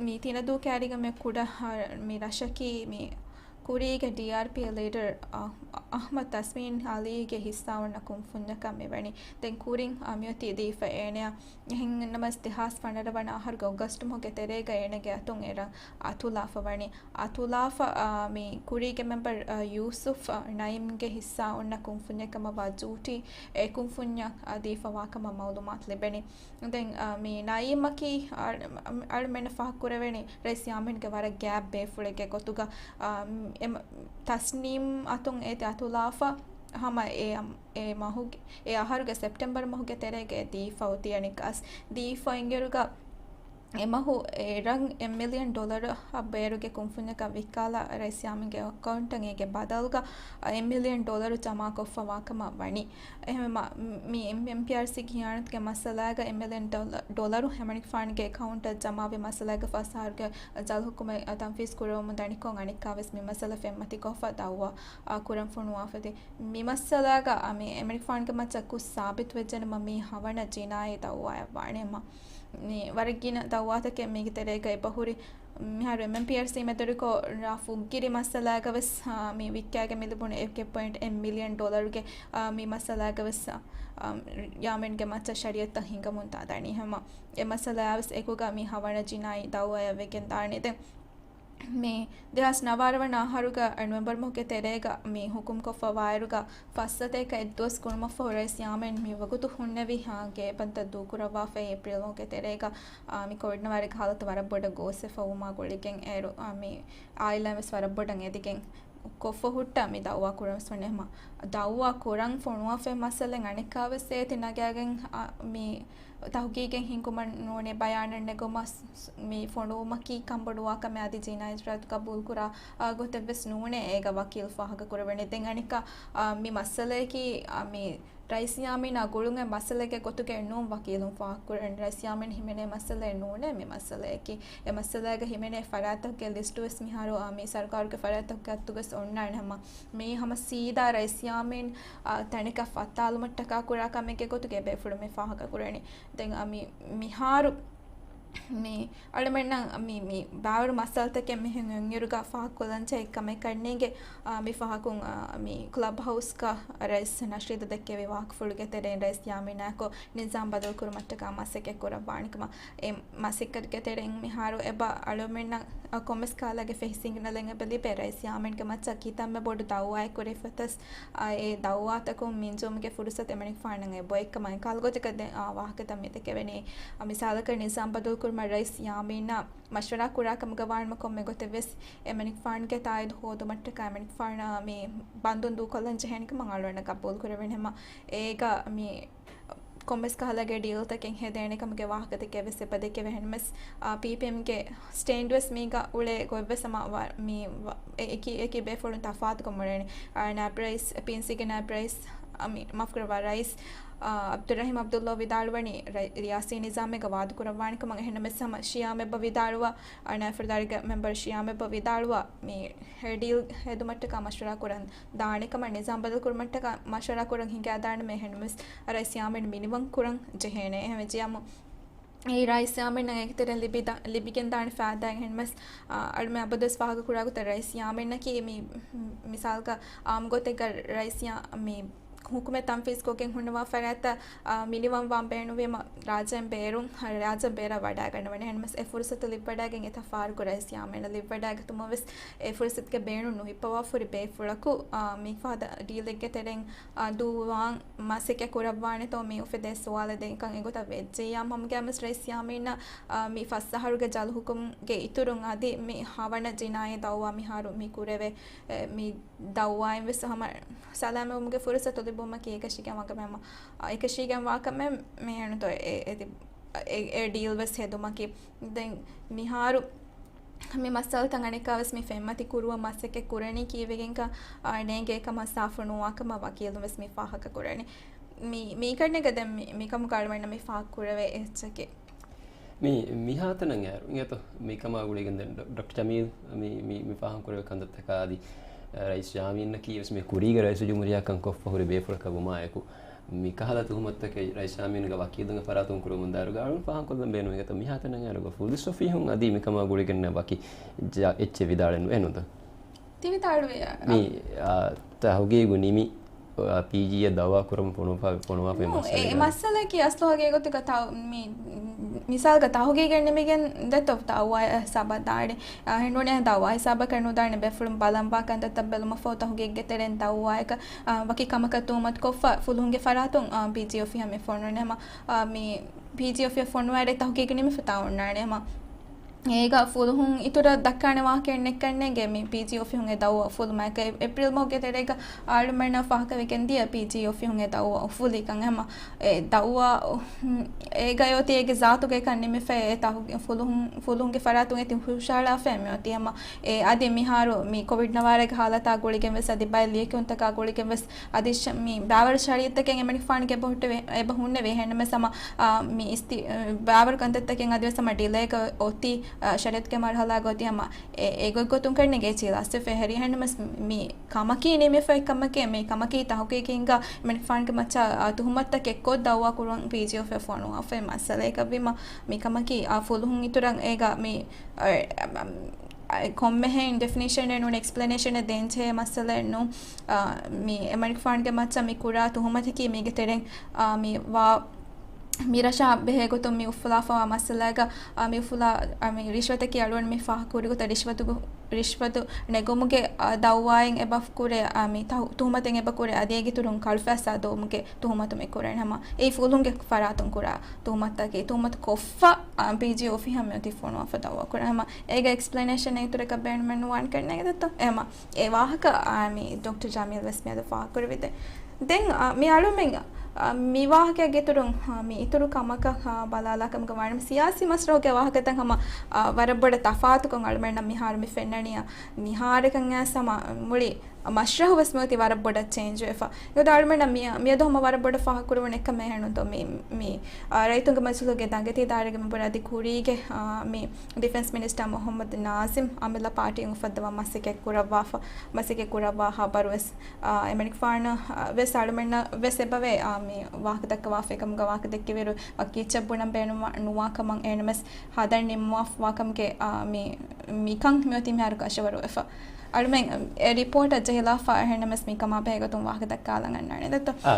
މި ތިނަދޫ ކައިރީގަ މި ކުޑަ، އާ، މި ރަށަކީ މި ކުރީގެ ޑީއާރްޕީ ލީޑަރ އަ-، އަޙްމަދު ތަސްމީން އަލީގެ ހިއްސާ އޮންނަ ކުންފުންޏަކަށް މިވަނީ. ދެން ކުރިން އަ، މިއޮތީ ދީފަ އޭނަޔަށް. އެހެންނަމަވެސް ދެހާސް ފަނަރަ ވަނަ އަހަރުގެ އޮގަސްޓު މަހުގެ ތެރޭގަ އޭނަގެ އަތުން އެ ރަށް އަތުލާފަ ވަނީ. އަތުލާފަ، އަ، މި ކުރީގެ މެމްބަރު، އަ، ޔޫސުފް، އަ، ނައީމްގެ ހިއްސާ އޮންނަ ކުންފުންޏަކަށް މަ ވާ ޖޫޓީ އެ ކުންފުންޏަށް، އަ، ދީފަ ވާކަމަށް މައުލޫމާތު ލިބެނީ. ދެން، އަ، މި ނައީމަކީ، އަ-، އަ-، އަޅުމެންނަށް ފާހަގަކުރެވެނީ ރައީސް ޔާމީންގެ ވަރަށް ގާތް ބޭފުޅެއްގެ ގޮތުގަ، އަ، އެ މަ-، ތަސްނީމް އަތުން އޭތި އަތުލާފަ ހަމަ އެ، އަ-، އެ މަހުގެ، އެ އަހަރުގެ ސެޕްޓެމްބަރު މަހުގެ ތެރޭގަ ދީފަ އޮތީ އަނެއްކާސް. ދީފަ އިނގިރުގަ އެ މަހު އެ ރަށް އެއް މިލިއަން ޑޮލަރަށް ބޭރުގެ ކުންފުންޏަކަށް ވިއްކާލާ ރައީސް ޔާމީންގެ އެކައުންޓަށް އޭގެ ބަދަލުގަ އެއް މިލިއަން ޑޮލަރު ޖަމާކޮށްފަ ވާކަމަށް ވަނީ. އެހެންވީމަ، މި އެމް-، އެމްޕީއާރްސީ ޚިޔާނަތުގެ މައްސަލާގަ އެއް މިލިއަން ޑޮލަ-، ޑޮލަރު އެމަނިކުފާނުގެ އެކައުންޓަށް ޖަމާވި މައްސަލާގަ ފަސް އަހަރުގެ ޖަލް ހުކުމެއް ތަންފީޒް ކުރެވެމުން ދަނިކޮށް އަނެއްކާވެސް މި މައްސަލަ ފެންމަތިކޮށްފަ ދައުވާ، އާ، ކުރަން ފޮނުވާފައި. މި މައްސަލާގަ އަ، މި އެމަނިކުފާނުގެ މައްޗަށް ކުށް ސާބިތުވެއްޖެނަމަ މީ ހަވަނަ ޖިނާއީ ދައުވާއެއް ވާނެ. މި ވަރަށް ގިނަ ދައުވާތަކެއް މީގެ ތެރޭގަ އެބަހުރި. މިހާރު އެމްއެމްޕީއާރްސީ މެދުވެރިކޮށް ރ-، ފުއްގިރި މައްސަލާގަވެސް، އާ، މި ވިއްކާގެން މި ލިބުނު އެކެއް ޕޮއިންޓް އެއް މިލިއަން ޑޮލަރުގެ، އާ، މި މައްސަލާގަވެސް، އާ، ޔާމީންގެ މައްޗަށް ޝަރީއަތްތައް ހިނގަމުން ދާ ދަނީ. ހަމަ އެ މައްސަލާވެސް އެކުގަ މި ހަވަނަ ޖިނާއީ ދައުވާއެއް ވެގެން ދާނެ. ދެން މި ދެހާސް ނަވާރަ ވަނަ އަހަރުގަ ނޮވެމްބަރު މަހުގެ ތެރޭގަ މި ހުކުމްކޮށްފަ ވާއިރުގަ ފައްސަތޭކަ އެއްދުވަސް ގުނުމަށްފަހު ރައީސް ޔާމީން މި ވަގުތު ހުންނެވި ހާ ގޭބަންތައް ދޫކުރައްވާފައި އޭޕްރީލް މަހުގެ ތެރޭގަ، އާ، މި ކޮވިޑް ނަވާރަގެ ހާލަތު ވަރަށް ބޮޑަށް ގޯސްވެފަ ވުމާ ގުޅިގެން އޭރު، އާ، މި އާއިލާވެސް ވަރަށް ބޮޑަށް އެދިގެން ކޮށްފަ ހުއްޓާ މި ދައުވާ ކުރަން ވެސް ވަނީ. ހަމަ ދައުވާ ކުރަން ފޮނުވާފައި މައްސަލައެއް އަނެއްކާވެސް އޭތި ނަގާގެން، އާ، މި ތަހުގީގެއް ހިންގުމަށް ނޫނޭ ބަޔާނެއް ނެގުމަށް މި ފޮނުވުމަކީ ކަންބޮޑުވާ ކަމެއް އަދި ޖިނާއީ އިޖުރާއަތު ގަބޫލުކުރާ، އާ، ގޮތެއްވެސް ނޫނޭ އޭގަ ވަކީލު ފާހަގަކުރެވެނީ. ދެން އަނެއްކާ، އާ، މި މައްސަލަޔަކީ، އާ، މި ރައީސް ޔާމީނާ ގުޅުން އެ މައްސަލައެއްގެ ގޮތުގައެއް ނޫން ވަކީލުން ފާހަގަކުރެވެނީ. ރައީސް ޔާމީން ހިމެނޭ މައްސަލައެއް ނޫނޭ މި މައްސަލަޔަކީ. އެ މައްސަލައިގަ ހިމެނޭ ފަރާތްތަކުގެ ލިސްޓުވެސް މިހާރު، އާ، މި ސަރުކާރުގެ ފަރާތްތަކުގެ އަތުގަސް އޮންނާނެ. ހަމަ މީ ހަމަ ސީދާ ރައީސް ޔާމީން، އާ، ތަނެކަށް ފައްތާލުމަށްޓަކާ ކުރާ ކަމެއްގެ ގޮތުގެ ބޭފުޅުން މި ފާހަގަކުރަނީ. ދެން، އާ، މި، މިހާރު މި އަޅުމެންނަށް މި، މި ބާރު މައްސަލަތަކެއް މިހެން އޮތްއިރުގަ ފާހަގަކޮށްލަން ޖެހޭ ކަމެއް ކަންނޭނގެ، އާ، މި ފަހަކުން، އާ، މި ކްލަބް ހައުސްގަ ރައީސް ނަޝީދު ދެއްކެވި ވާހަކަފުޅުގެ ތެރެއިން ރައީސް ޔާމީނާއެކު ނިޒާމް ބަދަލުކުރުމަށްޓަކާ މަސައްކަތް ކުރައްވާނެ ކަމަށް. އެ މަސައްކަތުގެ ތެރެއިން މިހާރު އެބަ އަޅުމެންނަށް، އަ، ކޮންމެސް ކަހަލަގެ ފެހި ސިގްނަލެއް އެބަ ލިބޭ ރައީސް ޔާމީންގެ މައްޗަށް ކިތަންމެ ބޮޑު ދައުވާއެއް ކުރެވިފަތަސް، އަ، އެ ދައުވާތަކުން މިންޖުވުމުގެ ފުރުސަތު އެމަނިކުފާނަށް އެބައޮތް ކަމަށް އެކަހަލަ ގޮތަކަށް ދެން، އާ، ވާހަކަތައް މި ދެކެވެނީ. އަ، މިސާލަކަށް ނިޒާމް ބަދަލުކުރުމަށް ރައީސް ޔާމީނާ މަޝްވަރާ ކުރާ ކަމުގަ ވާނަމަ ކޮންމެ ގޮތެއް ވެސް އެމަނިކުފާނުގެ ތާއީދު ހޯދުމަށްޓަކާ އެމަނިކުފާނަށް މި ބަންދުން ދޫކޮށްލަން ޖެހޭނެ ކަމަށް އަޅުގަނޑަށް ގަބޫލު ކުރެވެން ހަމަ އޭގަ މި ކޮންމެސް ކަހަލަގެ ޑީލްތަކެއް ހެދޭނެ ކަމުގެ ވާހަކަތަކެއް ވެސް އެބަ ދެކެވޭ. އެހެންވެސް، އާ، ޕީޕީއެމްގެ ސްޓޭންޑް ވެސް މީގަ އުޅޭ ގޮތް ވެސް ހަމަ ވަ-، މި ވަ-، އެ-، އެކި، އެކި ބޭފުޅުން ތަފާތުކޮށް އުޅެނީ. އާ، ނާއިބް ރައީސް، ޕީއެންސީގެ ނާއިބް ރައީސް، އަ، މި، މާފުކުރައްވާ، ރައީސް، އާ، ޢަބްދުއްރަޙީމް ޢަބްދުﷲ ވިދާޅުވަނީ ރަ-، ރިޔާސީ ނިޒާމެއްގަ ވާދަކުރައްވާނެ ކަމަށް. އެހެންނަމަވެސް ހަމަ ޝިޔާމް އެބަ ވިދާޅުވާ، އަ، ނާއިބް ފަރުދާރީގެ މެމްބަރު ޝިޔާމް އެބަ ވިދާޅުވާ، މި އެ ޑީލް ހެދުމަށްޓަކާ މަޝްވަރާ ކުރަން ދާނެ ކަމަށް، ނިޒާމް ބަދަލުކުރުމަށްޓަކާ މަޝްވަރާ ކުރަން ހިނގާދާނަމޭ. އެހެންނަމަވެސް ރައީސް ޔާމީން މިނިވަން ކުރަން ޖެހޭނެ. އެހެންވެއްޖެޔާމު، އެއީ ރައީސް ޔާމީނަށް އޭގެ ތެރެއިން ލިބިދާ-، ލިބިގެންދާނެ ފައިދާއެއް. އެހެންނަމަވެސް، އަ، އަޅުމެން އަބަދުވެސް ފާހަގަކުރާ ގޮތަށް ރައީސް ޔާމީނަކީ މި، މިސާލަކަށް އާއްމު ގޮތެއްގަ ރައީސް ޔާ-، މި ހުކުމެއް ތަންފީޒްކޮށްގެން ހުންނަވާ ފަރާތްތައް، އާ، މިނިވަން ވާން ބޭނުންވީމަ، ރާއްޖޭން ބޭރުން، ރާއްޖޭން ބޭރަށް ވަޑައިގަންނަވަނީ. އެހެންނަމަވެސް އެ ފުރުސަތު ލިބިވަޑައިގެން އެތައް ފަހަރަކު ރައީސް ޔާމީނަށް ލިބިވަޑައިގަތުމަށް ވެސް އެ ފުރުސަތުގެ ބޭނުން ނުހިއްޕަވާފަ ހުރި ބޭފުޅަކު، އާ، މިފަހަތަ ޑީލެއްގެ ތެރެއިން، އާ، ދޫވާން މަސައްކަތް ކުރައްވާނެތޯ މި އުފެދޭ ސުވާލެއް. ދެން އެކަން އެގޮތަށް ވެއްޖެއްޔާ ހަމަގައިމުވެސް ރައީސް ޔާމީނަށް، އާ، މި ފަސް އަހަރުގެ ޖަލް ހުކުމްގެ އިތުރުން އަދި މި ހަވަނަ ޖިނާއީ ދައުވާ މިހާރު މި ކުރެވޭ، އެ، މި ދައުވާއިން ވެސް ހަމަ ސަލާމަތްވުމުގެ ފުރުސަތު ލިބުމަކީ އެކަށީގެން ވާކަމެއް ހަމަ، އާ، އެކަށީގެން ވާކަމެއް މި އެނުތޯ އެ، އެ، އެ، އެ ޑީލް ވެސް ހެދުމަކީ. ދެން މިހާރު މި މައްސަލަތައް އަނެއްކާވެސް މި ފެންމަތި ކުރުވަން މަސައްކަތް ކުރަނީ ކީއްވެގެންކަން، އާ، ނޭނގޭ ކަމަށް ސާފު ނުވާ ކަމަށް ވަކީލުން ވެސް މި ފާހަގަ ކުރަނީ. މި، މީކަންނޭނގެ ދެން މި، މިކަމުގަ އަޅުގަނޑަށް މި ފާހަގަ ކުރެވޭ އެއްޗެކޭ. މި، މިހާތަނަށް އައިރު އިނގޭތޯ، މިކަމާ ގުޅިގެން ދެން ޑޮ-، ޑޮކްޓަރ ޖަމީލް މި، މި، މި ފާހަގަ ކުރެވޭ ކަންތައްތަކާ އަދި، އަ، ރައީސް ޔާމީނަކީ ވެސް މި ކުރީގެ ރައީސުލްޖުމްހޫރިއްޔާ ކަން ކޮށްފަ ހުރި ބޭފުޅަކަށް ވުމާއެކު، މި ކަހަލަ ތުހުމަތުތަކެއް ރައީސް ޔާމީންގެ ވަކީލުންގެ ފަރާތުން ކުރަމުންދާއިރުގަ އަޅުން ފާހަގަކޮށްލަން ބޭނުމޭ. އިނގޭތޯ މިހާތަނަށް އައިރުގަ ފުލުސް އޮފީހުން އަދި މިކަމާ ގުޅިގެންނަށް ވަކި ޖާ-، އެއްޗެއް ވިދާޅެއް ނު އެނުދޯ؟ ތިވި ތާޅުވެ މި، އާ، ތަހުގީގު ނިމި، އާ، ޕީޖީއަށް ދައުވާ ކުރަމުން ފޮނުވާ، ފޮނުވާފައި ނޫ، އެ މައްސަލައަކީ އަސްލު ހަގީގަތުގަ ތަ-، މި، މިސާލުގަ ތަހުގީގެއް ނިމިގެން ދެތޯ ދައުވާ ހިސާބަށް ދާނެ. އާ، ހެންނޫނޭ ދައުވާ ހިސާބަކަށް ނުދާނެ ބޭފުޅުން ބަލަންވާ ކަންތައްތައް ބެލުމަށްފަހު ތަހުގީގްގެ ތެރެއިން ދައުވާއަކަށް، އާ، ވަކި ކަމަކަށް ތުހުމަތު ކޮށްފަ ފުލުހުންގެ ފަރާތުން، އާ، ޕީޖީ އޮފީހަށް މި ފޮނުވަނީ ހަމަ، އާ، މި ޕީޖީ އޮފީހަށް ފޮނުވާއިރު ތަހުގީގު ނިމިފަ ތާ އޮންނާނެ ހަމަ. އޭގަ ފުލުހުން އިތުރަށް ދައްކާނެ ވާހަކައެއް ނެއްކަންނޭނގެ މި ޕީޖީ އޮފީހުން އެ ދައުވާ އުފުލުމާއެކަ އެ-، އޭޕްރިލް މަހުގެ ތެރޭގަ އަޅުމެންނަށް ފާހަގަވެގެން ދިޔަ ޕީޖީ އޮފީހުން އެ ދައުވާ އުފުލިކަން ހަމަ. އެ ދައުވާ، އޭގަ އޮތީ އޭގެ ޒާތުގައިކަން ނިމިފައި އެ ތަހު-، ފުލުހުން، ފުލުހުންގެ ފަރާތުން އެތި ހުށަހަޅާފައި މި އޮތީ ހަމަ. އެ އަދި މިހާރު މި ކޮވިޑް ނަވާރަގެ ހާލަތާ ގުޅިގެން ވެސް އަދި ބައެއް ލިޔެކިޔުންތަކާ ގުޅިގެން ވެސް އަދި ޝަ-، މި ބާވަރު ޝަރީއަތްތަކެއް އެމަނިކުފާނުގެ ބޮހެއްޓެވެ-، އެބަ ހުންނެވި. އެހެންނަމަވެސް ހަމަ، އާ، މި އިސްތި-، ބާވަރު ކަންތައްތަކެއް އަދިވެސް ހަމަ ޑިލޭގަ އޮތީ، އާ، ޝަރީއަތުގެ މަރުހަލާގަ އޮތީ ހަމަ އެ-، އެގޮތްގޮތުން ކަންނޭނގެ އެޗީ ލާސްވެފަ ހެރި. އެހެންނަމަވެސް މި ކަމަކީ ނިމިފައި ކަމެކޭ، މި ކަމަކީ ތަހުގީގީންގަ އެމަނިކުފާނުގެ މައްޗަށް، އާ، ތުހުމަތުތަކެއް ކޮށް ދައުވާ ކުރުން ޕީޖީ އޮފީހަށް ފޮނުވާފައި މައްސަލައެއް ކަމަށްވީމަ، މި ކަމަކީ، އާ، ފުލުހުން އިތުރަށް އޭގަ މި، އާ، އާ، ކޮންމެހެން ޑެފިނޭޝަނެއް ނޫން އެކްސްޕްލެނޭޝަނެއް ދޭންޖެހޭ މައްސަލައެއް ނޫން. އާ، މި އެމަނިކުފާނުގެ މައްޗަށް މި ކުރާ ތުހުމަތަކީ މީގެ ތެރެއިން، އާ، މި ވާ މި ރަށާ ބެހޭ ގޮތުން މި އުފުލާފަވާ މައްސަލައިގަ، އާ، މި އުފުލާ، އާ، މި ރިޝްވަތަކީ އަޅުގަނޑު މި ފާހަގަކުރި ގޮތަށް ރިޝްވަތުގެ، ރިޝްވަތު ނެގުމުގެ، އާ، ދައުވާއިން އެބަ ކުރޭ، އާ، މި ތަހު-، ތުހުމަތެއް އެބަ ކުރޭ އަދި އޭގެ އިތުރުން ކަޅުފައްސާ ދޮވުމުގެ ތުހުމަތު މި ކުރަން ހަމަ. އެއީ ފުލުހުންގެ ފަރާތުން ކުރާ ތުހުމަތަކީ ތުހުމަތު ކޮށްފަ، އާ، ޕީޖީ އޮފީހަށް މި އޮތީ ފޮނުވާފަ ދައުވާ ކުރަން ހަމަ. އޭގެ އެކްސްޕްލެނޭޝަނެއް އިތުރަކަށް ބޭނުމެއް ނުވާން ކަންނޭނގެ ދެއްތޯ؟ އެހެމަ އެ ވާހަކަ، އާ، މި ޑޮކްޓަރ ޖަމީލް ވެސް މިއަދު ފާހަގަކުރެވިދޭ. ދެން، އާ، މި އަޅުމެން، އާ، މި ވާހަކައިގެ އިތުރުން، އާ، މި އިތުރު ކަމަކަށް، އާ، ބަލާލާ ކަމުގަ ވާނަމަ، ސިޔާސީ މަސްރަހުގެ ވާހަކަތައް ހަމަ، އާ، ވަރަށް ބޮޑަށް ތަފާތުކޮށް އަޅުމެންނަށް މިހާރު މި ފެންނަނީ، އާ، މިހާރަކަށް އައިސް ހަމަ މުޅި މަސްރަހު ވެސް މިއޮތީ ވަރަށް ބޮޑަށް ޗޭންޖް ވެފަ. އެގޮތަށް އަޅުމެންނަށް މި-، މިއަދު ހަމަ ވަރަށް ބޮޑަށް ފާހަގަކުރެވުނު އެއްކަމެއް އެހެންނުންތޯ؟ މި، މި، އާ، ރައްޔިތުންގެ މަޖިލީހުގެ ދަނގެތީ ދާއިރާގެ މެންބަރު އަދި ކުރީގެ، އާ، މި ޑިފެންސް މިނިސްޓަރ މުޙައްމަދު ނާޒިމް އަމިއްލަ ޕާޓީން އުފައްދަވާ މަސައްކަތް ކުރައްވާފަ، މަސައްކަތް ކުރައްވާ ހަބަރު ވެސް، އާ، އެމަނިކުފާނަށް، އާ، ވެސް އަޅުމެންނަށް ވެސް އެބަވޭ، އާ، މި ވާހަކަ ދައްކަވާފައި ކަމުގަ ވާހަކަ ދެއްކެވިއިރު ވަކި އެއްޗެއް ބުނަން ބޭނުން ނުވާ ކަމަށް އެހެންނަމަވެސް ހަދަން ނިންމަވާފަވާ ކަމުގެ، އާ، މި، މިކަން މިއޮތީ މިހާރު ކަށަވަރު ވެފަ. އަޅުމެން އެ ރިޕޯޓަށް ޖެހިލާފަ އެހެންނަމަވެސް މި ކަމާ ބެހޭ ގޮތުން ވާހަކަ ދައްކާލަން އަންނާނެ ދެއްތޯ؟ އާ.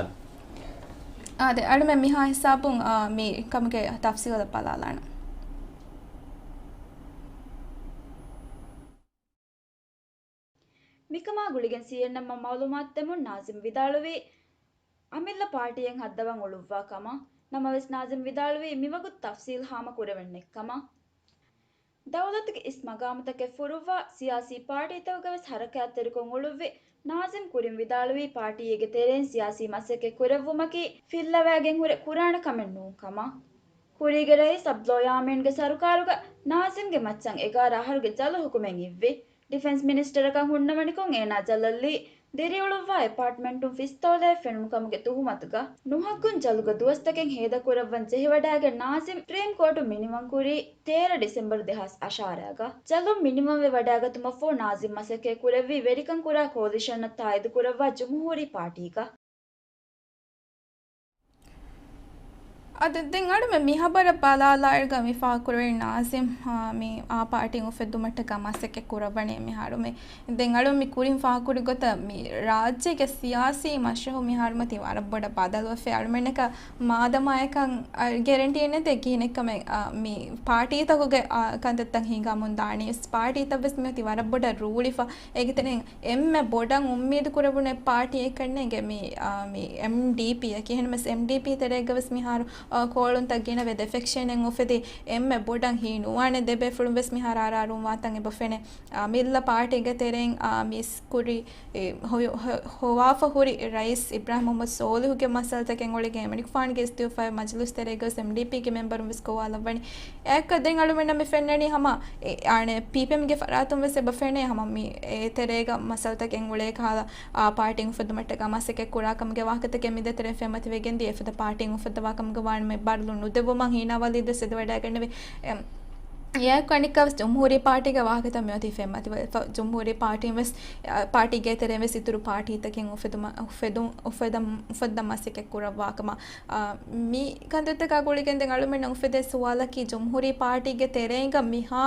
އާދެ، އަޅުމެން މިހާ ހިސާބުން، އާ، މި ކަމުގެ ތަފްސީލަށް ބަލާލާނަން. މިކަމާ ގުޅިގެން ސީއެންއެމްއަށް މައުލޫމާތު ދެމުން ނާޒިމް ވިދާޅުވީ، އަމިއްލަ ޕާޓީއެއް ހައްދަވަން އުޅުއްވާ ކަމަށް. ނަމަވެސް ނާޒިމް ވިދާޅުވީ، މިވަގުތު ތަފްސީލް ހާމަ ކުރެވެން ނެތް ކަމަށް. ދައުލަތުގެ އިސް މަގާމުތަކެއް ފުރުއްވާ، ސިޔާސީ ޕާޓީތަކުގަ ވެސް ހަރަކާތްތެރިކޮށް އުޅުއްވި ނާޒިމް ކުރިން ވިދާޅުވީ، ޕާޓީއެއްގެ ތެރެއިން ސިޔާސީ މަސައްކަތް ކުރެއްވުމަކީ ފިއްލަވައިގެން ހުރެ ކުރާނެ ކަމެއް ނޫން ކަމަށް. ކުރީގެ ރައީސް އަބްދުﷲ ޔާމީންގެ ސަރުކާރުގަ ނާޒިމްގެ މައްޗަށް އެގާރަ އަހަރުގެ ޖަލު ހުކުމެއް އިއްވި. ޑިފެންސް މިނިސްޓަރަކަށް ހުންނަވަނިކޮށް އޭނާ ޖަލަށްލީ ދިރިއުޅުއްވާ އެޕާޓްމަންޓުން ފިސްތޯލައެއް ފެނުނު ކަމުގެ ތުހުމަތުގަ. ނުހައްގުން ޖަލުގެ ދުވަސްތަކެއް ހޭދަކުރައްވަން ޖެހިވަޑައިގެން ނާޒިމް ސުޕްރީމް ކޯޓުން މިނިވަންކުރީ ތޭރަ ޑިސެމްބަރު ދެހާސް އަށާރައިގަ. ޖަލުން މިނިވަންވެވަޑައިގަތުމަށްފަހު ނާޒިމް މަސައްކަތް ކުރެއްވީ ވެރިކަން ކުރާ ކޯލިޝަނަށް ތާއީދު ކުރައްވާ ޖުމްހޫރީ ޕާޓީގަ. އަދި ދެން އަޅުމެން މި ހަބަރަށް ބަލާލާއިރުގަ މި ފާހަގަކުރެވި ނާޒިމް، އާ، މި އާ ޕާޓީން އުފެއްދުމަށްޓަކާ މަސައްކަތް ކުރައްވަނީ މިހާރު މި. ދެން އަޅުން މި ކުރިން ފާހަގަކުރި ގޮތަށް މި ރާއްޖޭގެ ސިޔާސީ މަސްރަހު މިހާރު މަތި ވަރަށް ބޮޑަށް ބަދަލުވެފަ. އަޅުމެންނަކަށް މާދަމާއަކަށް، އާ، ގެރެންޓީއެއް ނެތޭ ކިހިނެއްކަމެއް، އާ، މި ޕާޓީތަކުގެ، އާ، ކަންތައްތައް ހިނގާމުން ދާނީ. ޕާޓީތައް ވެސް މިއޮތީ ވަރަށް ބޮޑަށް ރޫޅިފަ. އޭގެތެރެއިން އެންމެ ބޮޑަށް އުއްމީދު ކުރެވުނު ޕާޓީއެއް ކަންނޭނގެ މި، އާ، މި އެމްޑީޕީއަކީ. އެހެންނަމަވެސް އެމްޑީޕީ ތެރޭގަ ވެސް މިހާރު، އާ، ކޯޅުންތައް ގިނަވެ ދެ ފެކްޝަނެއް އުފެދި، އެންމެ ބޮޑަށް ހީ ނުވާނެ ދެ ބޭފުޅުން ވެސް މިހާރު އާރާރުން ވާތަން އެބަ ފެނޭ. އާ، އަމިއްލަ ޕާޓީގެ ތެރެއިން، އާ، މިސް ކުރި، އެ، ހޮ-، ހޮ-، ހޮވާފަ ހުރި ރައީސް އިބްރާހިމް މުހައްމަދު ސޯލިހުގެ މައްސަލަތަކެއް އުޅިގެން އެމަނިކުފާނުގެ އިސްތިއުފާއެއް މަޖިލިސް ތެރޭގަ ވެސް އެމްޑީޕީގެ މެމްބަރުން ވެސް ގޮވާލައްވަނީ. އެއަކަށް ދެން އަޅުމެންނަށް މި ފެންނަނީ ހަމަ އެ، އާނެ، ޕީޕީއެމްގެ ފަރާތުން ވެސް އެބަ ފެނޭ ހަމަ މި އެ ތެރޭގަ މައްސަލަތަކެއް އުޅޭ ކަހަލަ، އާ، ޕާޓީން އުފެއްދުމަށްޓަކާ މަސައްކަތް ކުރާ ކަމުގެ ވާހަކަތަކެއް މި ދޭތެރޭ ފެންމަތިވެގެން ދިޔަ. އެފަދަ ޕާޓީން އުފައްދަވާ ކަމުގަ ވާނަމަ ބަރުލުން ނުދެއްވުމަށް ހީނާވާލީ ދުވަސް އެދިވަޑައިގަންނެވި. އެ، އެއާއެކު އަނެއްކާވެސް ޖުމްހޫރީ ޕާޓީގެ ވާހަކަތައް މިއޮތީ ފެންމަތިވެފަ. ޖުމްހޫރީ ޕާޓީން ވެސް، އަ، ޕާޓީގެ ތެރެއިން ވެސް އިތުރު ޕާޓީތަކެއް އުފެދުމަށް، އުފެދުން، އުފެދަން، އުފެއްދަން މަސައްކަތް ކުރައްވާކަމަށް، އަ، މި ކަންތައްތަކާ ގުޅިގެން ދެން އަޅުމެންނަށް އުފެދޭ ސުވާލަކީ ޖުމްހޫރީ ޕާޓީގެ ތެރެއިން މިހާ،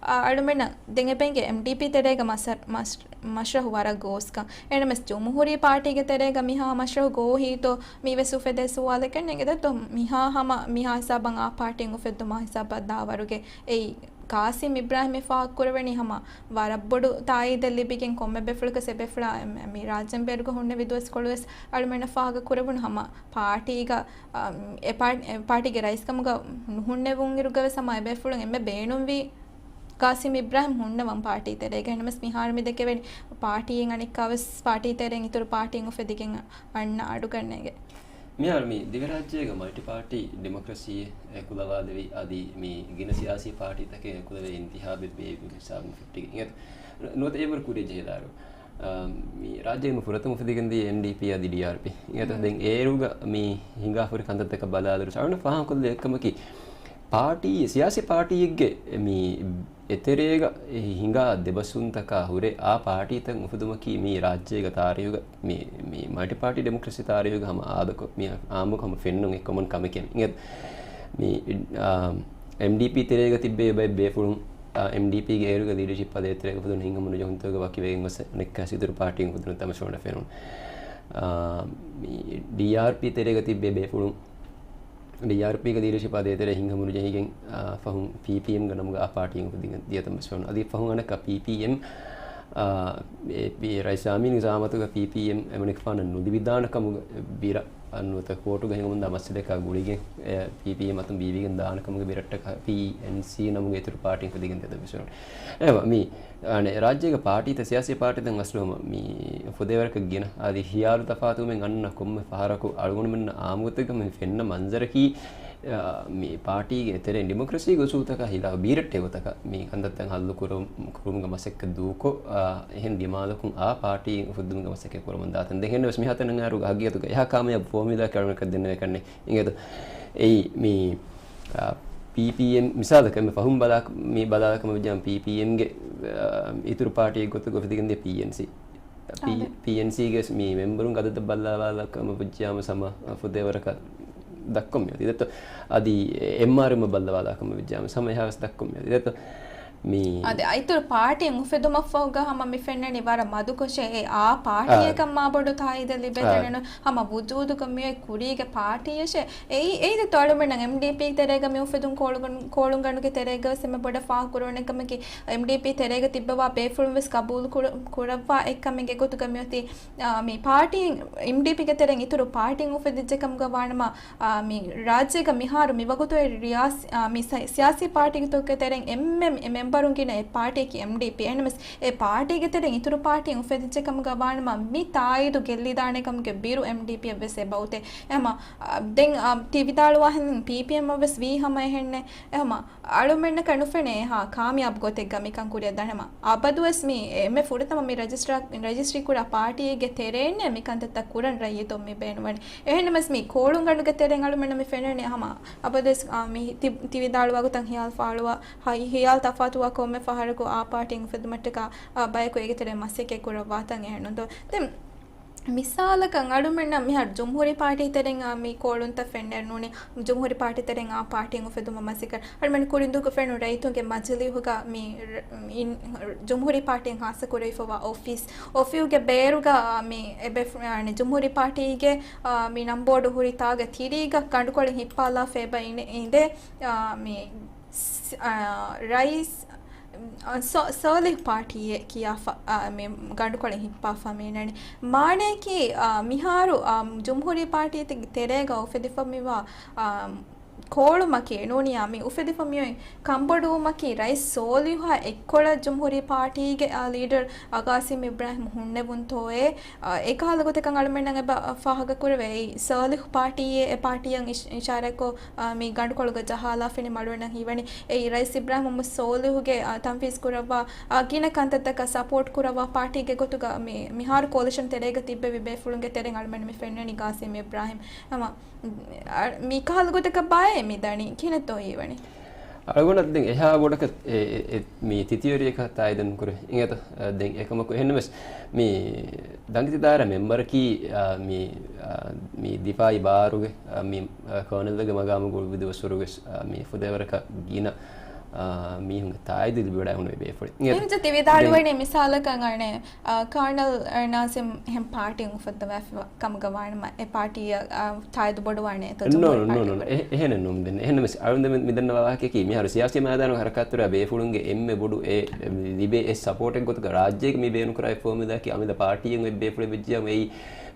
އަ، އަޅުމެންނަށް ދެން އެބައިނގޭ އެމްޑީޕީ ތެރޭގަ މަސަ-، މަސް-، މަޝްރަހު ވަރަށް ގޯސްކަން. އެހެންނަމަވެސް ޖުމްހޫރީ ޕާޓީގެ ތެރޭގަ މިހާ މަޝްރަހު ގޯހީތޯ މީ ވެސް އުފެދޭ ސުވާލެކެއް ނެގެދެއްތޯ މިހާ ހަމަ މިހާ ހިސާބަށް އާ ޕާޓީން އުފެއްދުމާ ހިސާބަށް ދާ ވަރުގެ އެއީ ގާސިމް އިބްރާހިމް ފާހަގަކުރެވެނީ ހަމަ ވަރަށް ބޮޑު ތާއީދެއް ލިބިގެން ކޮންމެ ބޭފުޅަކަސް އެބޭފުޅާ މި ރާއްޖޭން ބޭރުގަ ހުންނެވި ދުވަސްކޮޅުވެސް އަޅުމެންނަށް ފާހަގަކުރެވުނު ހަމަ ޕާޓީގަ، އަ، އެ ޕާ-، އެ ޕާޓީގެ ރައީސްކަމުގަ ނުހުންނެވުންއިރުގަވެސް ހަމަ އެބޭފުޅުން އެންމެ ބޭނުންވީ ގާސިމް އިބްރާހިމް ހުންނަވަން ޕާޓީ ތެރޭގަ. އެހެންނަމަވެސް މިހާރު މި ދެކެވެނީ ޕާޓީއިން އަނެއްކާވެސް ޕާޓީ ތެރެއިން އިތުރު ޕާޓީން އުފެދިގެން އަންނަ އަޑުގަނޑެއް. މިހާރު މި ދިވެހިރާއްޖޭގަ މަލްޓި ޕާޓީ ޑިމޮކްރަސީއެއް އެކުލަވާލެވި އަދި މި ގިނަ ސިޔާސީ ޕާޓީތަކެއް އެކުލެވޭ އިންތިހާބެއް ބޭއްވި ހިސާބުން ފެއްޓިގެން އިނގޭތަ. ނުވަތަ އެވަރު ކުރިޔަށް ޖެހިލާއިރު، އާ، މި ރާއްޖޭގަ ފުރަތަމަ އުފެދިގެންދިޔަ އެމްޑީޕީ އަދި ޑީއާރްޕީ އިނގޭތަ. ދެން އޭރުގަ މި ހިނގާފަހުރި ކަންތައްތަކަށް ބަލާލިއިރު އަޅުގަނޑަށް ފާހަގަކޮށްލެވޭ އެއްކަމަކީ، ޕާޓީ، ސިޔާސީ ޕާޓީއެއްގެ މި އެތެރޭގަ ހިނގާ ދެބަސްވުންތަކާ ހުރެ އާ ޕާޓީތައް އުފެދުމަކީ މި ރާއްޖޭގަ ތާރީހުގަ މި، މި މަލްޓި ޕާޓީ ޑިމޮކްރަސީ ތާރީހުގަ ހަމަ އާދަކޮށް، މި އާއްމުކޮށް ހަމަ ފެންނަ އެއް ކޮމަން ކަމެކޭ. މި، އާ، އެމްޑީޕީ ތެރޭގަ ތިއްބެވި ބައެއް ބޭފުޅުން، އާ، އެމްޑީޕީގެ އޭރުގެ ލީޑަޝިޕް އަދި އެތެރޭގަ އުފެދުނު ހިތްހަމަނުޖެހުންތަކުގެ ވަކިވެގެން ގޮސް އަނެއްކާ އިތުރު ޕާޓީން އުފެދުނު ތަމަޝާ ފެނުނު. އާ، މި ޑީއާރްޕީ ތެރޭގަ ތިއްބެވި ބޭފުޅުން ޑީއާރްޕީގެ ލީޑަޝިޕާ ދޭތެރޭ ހިތްހަމަނުޖެހިގެން، އާ، ފަހުން ޕީޕީއެމްގެ ނަމުގަ އާ ޕާޓީން އުފެދިގެން ދިޔަ ތަން ބަސްފަހުން. އަދި ފަހުން އަނެއްކާ ޕީޕީއެމް، އާ، އެ ޕީ ރައީސް ޔާމީންގެ ޒައާމަތުގަ ޕީޕީއެމް އެމަނިކުފާނަށް ނުލިބިދާނެ ކަމުގެ ބިރަށް ނުވަތަ ކޯޓުގަ ހިނގަމުންދާ މައްސަލައަކާ ގުޅިގެން، އެ، ޕީޕީއެމް އަތުން ބީވިގެން ދާނެ ކަމުގެ ބިރަށްޓަކާ ޕީއެންސީ ނަމުގެ އިތުރު ޕާޓީން އުފެދިގެން ދިޔަ ތަން ބަސްފަހުން. އެވަ މި އަނެއް ރާއްޖޭގެ ޕާޓީތައް، ސިޔާސީ ޕާޓީތައް އަސްލު ހަމަ މި ފުދޭވަރަކަށް ގިނަ އަދި ހިޔާލު ތަފާތުވުމެއް އަންނަ ކޮންމެ ފަހަރަކު އަޅުގަނޑުމެންނަށް އާއްމުގޮތެއްގަ މި ފެންނަ މަންޒަރަކީ، އާ، މި ޕާޓީގެ ތެރެއިން ޑިމޮކްރަސީގެ އުސޫލުތަކާ ހިލާފް ބީރައްޓެއް ގޮތަކަށް މި ކަންތައްތައް ހައްލު ކުރު-، ކުރުމުގެ މަސައްކަތް ދޫކޮށް، އާ، އެހެން ދިމާލަކުން އާ ޕާޓީ އުފެއްދުމުގެ މަސައްކަތް ކުރަމުން ދާތަން. ދެން ހެންނަވެސް މިހާތަނަށް އައިރު ހަގީގަތުގަ އެހާ ކާމިޔާބު ފޯމިއުލާއެއް އަޅުގަނޑަކަށް ދެންނެވޭކަށް ނެތް. އިނގޭތޯ؟ އެއީ މި، އާ، ޕީޕީއެމް މިސާލަކަށް އެންމެ ފަހުން ބަލާ-، މި ބަލާލާކަމަށް ވެއްޖާމަ ޕީޕީއެމްގެ، އާ، އިތުރު ޕާޓީއެއް ގޮތުގަ އުފެދިގެންދިޔަ ޕީއެންސީ. ޕީ-، އާދެ. ޕީއެންސީގެ މި މެމްބަރުންގެ އަދަދަށް ބަލާލާކަމަށް ވެއްޖާމަ ހަމަ ފުދޭވަރަކަށް ދައްކަން މިއޮތީ. ދެއްތޯ؟ އަދި އެމްއާރްއެމް ބައްލަވާލާކަމަށް ވެއްޖާމަ ހަމަ އެހާވެސް ދައްކަން މިއޮތީ. ދެއްތޯ؟ މި އަދި އައިތުރު ޕާޓީން އުފެދުމަށްފަހުގަ ހަމަ މި ފެންނަނީ ވަރަށް މަދުކޮށޭ. އެ އާ ޕާޓީއަކަށް މާ ބޮޑު ތާއީދެއް ލިބޭ ތަނެއް ނޫން. ހަމަ ވުޖޫދުގަ މިއޮތް ކުރީގެ ޕާޓީއަށޭ. އެއީ، އެއީ ދެއްތޯ އަޅުމެންނަށް އެމްޑީޕީ ތެރޭގަ މި އުފެދުން ކޯޅުގަނޑު-، ކޯޅުންގަނޑުގެ ތެރޭގަވެސް އެންމެ ބޮޑަށް ފާހަގަކުރެވޭނެ ކަމަކީ، އެމްޑީޕީ ތެރޭގަ ތިއްބަވާ ބޭފުޅުން ވެސް ގަބޫލު ކުރަ-، ކުރައްވާ އެއްކަމެއްގެ ގޮތުގަ މިއޮތީ، އާ، މި ޕާޓީން، އެމްޑީޕީގެ ތެރެއިން އިތުރު ޕާޓީން އުފެދިއްޖެ ކަމުގަ ވާނަމަ، އާ، މި ރާއްޖޭގަ މިހާރު މިވަގުތު ރިޔާސް-، އާ، މި ސަ-، ސިޔާސީ ޕާޓީތަކުގެ ތެރެއިން އެންމެ މެ-، މެމްބަރުން ގިނަ އެއް ޕާޓީއަކީ އެމްޑީޕީ. އެހެންނަމަވެސް އެ ޕާޓީގެ ތެރެއިން އިތުރު ޕާޓީން އުފެދިއްޖެ ކަމުގަ ވާނަމަ މި ތާއީދު ގެއްލިދާނެ ކަމުގެ ބިރު އެމްޑީޕީއަށް ވެސް އެބައޮތޭ. އެހެމަ، އާ، ދެން، އާ، ތި ވިދާޅުވާހެން ޕީޕީއެމްއަށް ވެސް ވީ ހަމަ އެހެންނެއް. އެހެމަ، އަޅުމެންނަކަށް ނުފެނޭ އެހާ ކާމިޔާބު ގޮތެއްގަ މިކަން ކުރިއަށް ދާނެ. އެހެމަ، އަބަދުވެސް މި އެންމެ ފުރަތަމަ މި ރަޖިސްޓްރާ-، ރަޖިސްޓްރީ ކުރާ ޕާޓީއެއްގެ ތެރެއިންނޭ މި ކަންތައްތައް ކުރަން ރައްޔިތުން މި ބޭނުންވަނީ. އެހެންނަމަވެސް މި ކޯޅުންގަނޑުގެ ތެރެއިން އަޅުމެންނަށް މި ފެންނަނީ ހަމަ އަބަދުވެސް، އާ، މި ތި-، ތި ވިދާޅުވާ ގޮތަށް ހިޔާލު ފާޅުވާ، ހަ-، ހިޔާލު ތަފާތުވާ ކޮންމެ ފަހަރަކު އާ ޕާޓީން އުފެއްދުމަށްޓަކާ، އާ، ބަޔަކު އޭގެ ތެރެއިން މަސައްކަތް ކުރައްވާތަން އެހެންނުންތޯ. ދެން މިސާލަކަށް އަޅުމެންނަށް މިހާރު ޖުމްހޫރީ ޕާޓީ ތެރެއިން، އާ، މި ކޯޅުންތައް ފެންނައިރު ނޫނީ، ޖުމްހޫރީ ޕާޓީ ތެރެއިން އާ ޕާޓީން އުފެއްދުމަށް މަސައްކަތް. އަޅުމެން ކުރިން ދުވަހު ފެނުނު ރައްޔިތުންގެ މަޖިލީހުގަ މި ރ-، އިން-، ޖުމްހޫރީ ޕާޓީން ހާއްސަ ކުރެވިފައިވާ އޮފީސް، އޮފީހުގެ ބޭރުގަ، އާ، މި އެބެ-، އަނެއް ޖުމްހޫރީ ޕާޓީގެ، އާ، މި ނަންބޯޑު ހުރި ތާގަ ތިރީގަ ގަނޑުކޮޅެއް ހިއްޕާލާފަ އެބަ އިނެ-، އިނދެ، އާ، މި ސް-، އާ، ރައީސް، އާ، ސޯ-، ސޯލިހު ޕާޓީއޭ ކިޔާފަ، އާ، މި ގަނޑުކޮޅެއް ހިއްޕާފަ މިނަނީ. މާނައަކީ، އާ، މިހާރު، އާ، ޖުމްހޫރީ ޕާޓީ ތެ-، ތެރޭގަ އުފެދިފަ މިވާ، އާ، ކޯޅުމަކީ ނޫނިއްޔާ މި އުފެދިފަ މިއޮތް ކަންބޮޑުވުމަކީ ރައީސް ސޯލިހުއާ އެއްކޮޅަށް ޖުމްހޫރީ ޕާޓީގެ، އާ، ލީޑަރު، އާ، ގާސިމް އިބްރާހިމް ހުންނެވުންތޯއޭ. އާ، އެކަހަލަ ގޮތަކަށް އަޅުމެންނަށް އެބަ ފާހަގަކުރެވޭ. އެއީ ސޯލިހު ޕާޓީއޭ، އެ ޕާޓީއަށް އިޝް-، އިޝާރާތްކޮށް، އާ، މި ގަނޑުކޮޅުގަ ޖަހާލާފައިން އަޅުމެންނަށް ހީވަނީ. އެއީ ރައީސް އިބްރާހިމް ސޯލިހުގެ، އާ، ތަންފީޒް ކުރައްވާ، އާ، ގިނަ ކަންތައްތަކަށް ސަޕޯޓް ކުރައްވާ ޕާޓީގެ ގޮތުގަ މި-، މިހާރު ކޯލިޝަން ތެރޭގަ ތިއްބެވި ބޭފުޅުންގެ ތެރެއިން އަޅުމެން މި ފެންނަނީ ގާސިމް އިބްރާހިމް. ހަމަ، އާ، މިކަހަލަ ގޮތަކަށް ބައެއް މި ދަނީ. ކިހިނެއްތޯ ހީވަނީ؟ އަޅުގަނޑަށް ދެން އެހާ ބޮޑަކަށް އެ، އެ، އެ، މި ތިތިޔޮރިއަކަށް ތާއީދެއް ނުކުރޭ. އިނގޭތޯ؟ އަ، ދެން އެކަމަކު އެހެންނަމަވެސް މި ދަނގިތި ދާއިރާ މެމްބަރަކީ، އަ، މި، އަ، މި ދިފާއީ ބާރުގެ، އަ، މި، އަ، ކާނަލްގެ މަގާމު ގުޅުއްވި ދުވަސްވަރުގެ، އަ، މި ފުދޭވަރަކަށް ގިނަ، އަ، މީހުންގެ ތާއީދު ލިބިވަޑައި ހުންނެވި ބޭފުޅެއް. އިނގޭތޯ؟ އެހެން ތި ވިދާޅުވަނީ މިސާލަކަށް އަނެއް، އަ، ކާނަލް، އަ، ނާޒިމް އެހެން ޕާޓީއެއް އުފައްދަވާފަ ކަމުގަ ވާނަމަ، އެ ޕާޓީއަށް، އާ، ތާއީދު ބޮޑުވާނެ އެތޯ؟ ނޯ، ޖުމްހޫރީ ނޯ، ނޯ، ޕާޓީ ނޯ. އެ-، އެހެނެއް ނޫން ދެން. އެހެންނަމަވެސް އަޅުން ދެން މި-، މިދަންނަވާ ވާހަކައަކީ، މިހާރު ސިޔާސީ މައިދާނުގެ ހަރަކާތްތެރޭ ބޭފުޅުންގެ އެންމެ ބޮޑު އެ ލިބޭ އެ ސަޕޯޓެއް ގޮތުގަ ރާއްޖޭގެ މި ބޭނުންކުރާ އެއް ފޯމުލާއަކީ އަމިއްލަ ޕާޓީއެއް އޮތް ބޭފުޅެއް ވެއްޖިއްޔާ އެއީ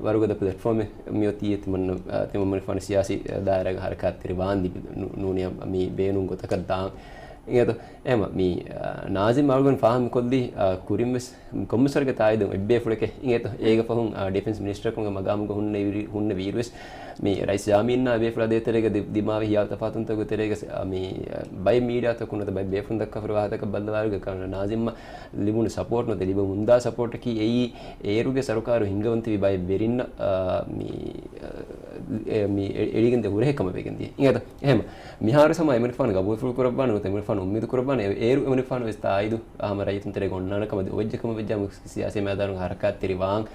ވަރުގަދަ ޕްލެޓްފޯމެއް މިއޮތީ ތިމަން-، އާ، ތިމަންމެނިކުފާނު ސިޔާސީ، އާ، ދާއިރާގެ ހަރަކާތްތެރި ވާން ލިބި-، ނޫ-، ނޫނީ މި ބޭނުން ގޮތަކަށް ދާން. އިނގޭތޯ؟ އެހެންވީމަ މި، އާ، ނާޒިމް އަޅުގަނޑު ފާހަގަކޮށްލީ، އާ، ކުރިންވެސް ކޮންމެސް ވަރުގެ ތާއީދު އެއްބޭފުޅެކޭ. އިނގޭތޯ؟ އޭގެ ފަހުން، އާ، ޑިފެންސް މިނިސްޓަރކަމުގެ މަގާމުގަ ހުންނެވި-، ހުންނެވިއިރުވެސް މި ރައީސް ޔާމީންއާ ބޭފުޅާ ދޭތެރޭގަ ދި-، ދިމާވި ހިޔާލު ތަފާތުންތަކުގެ ތެރޭގަ ސ-، އާ، މި، އާ، ބައެއް މީޑިއާތަކުން ނުވަތަ ބައެއް ބޭފުޅުން ދައްކާފައިވާ ވާހަކަތަކަށް ބައްލަވާއިރުގަ ކާނަލް ނާޒިމްއަށް ލިބުނު ސަޕޯޓް ނުވަތަ ލިބެމުންދާ ސަޕޯޓަކީ އެއީ އޭރުގެ ސަރުކާރު ހިންގަވަންތެވި ބައެއް ވެރިންނަށް، އާ، މި، އާ، އެ-، މި އެ-، އެޅިގެންދޭ ހުރެހޭ ކަމަށް ވެގެންދިޔަ. އިނގޭތޯ؟ އެހެންވީމަ މިހާރު ހަމަ އެމަނިކުފާނު ގަބޫލުފުޅު ކުރައްވާނެ ނުވަތަ އެމަނިކުފާނު އުއްމީދު ކުރައްވާނެ އެ-، އޭރު އެމަނިކުފާނު ވެސް ތާއީދު ހަމަ ރައްޔިތުން ތެރޭގަ އޮންނާނެ ކަމަށް އޮވެއްޖެ ކަމަށް ވެއްޖެ ހަމަ ސިޔާސީ މައިދާނުގަ ހަރަކާތްތެރި ވާން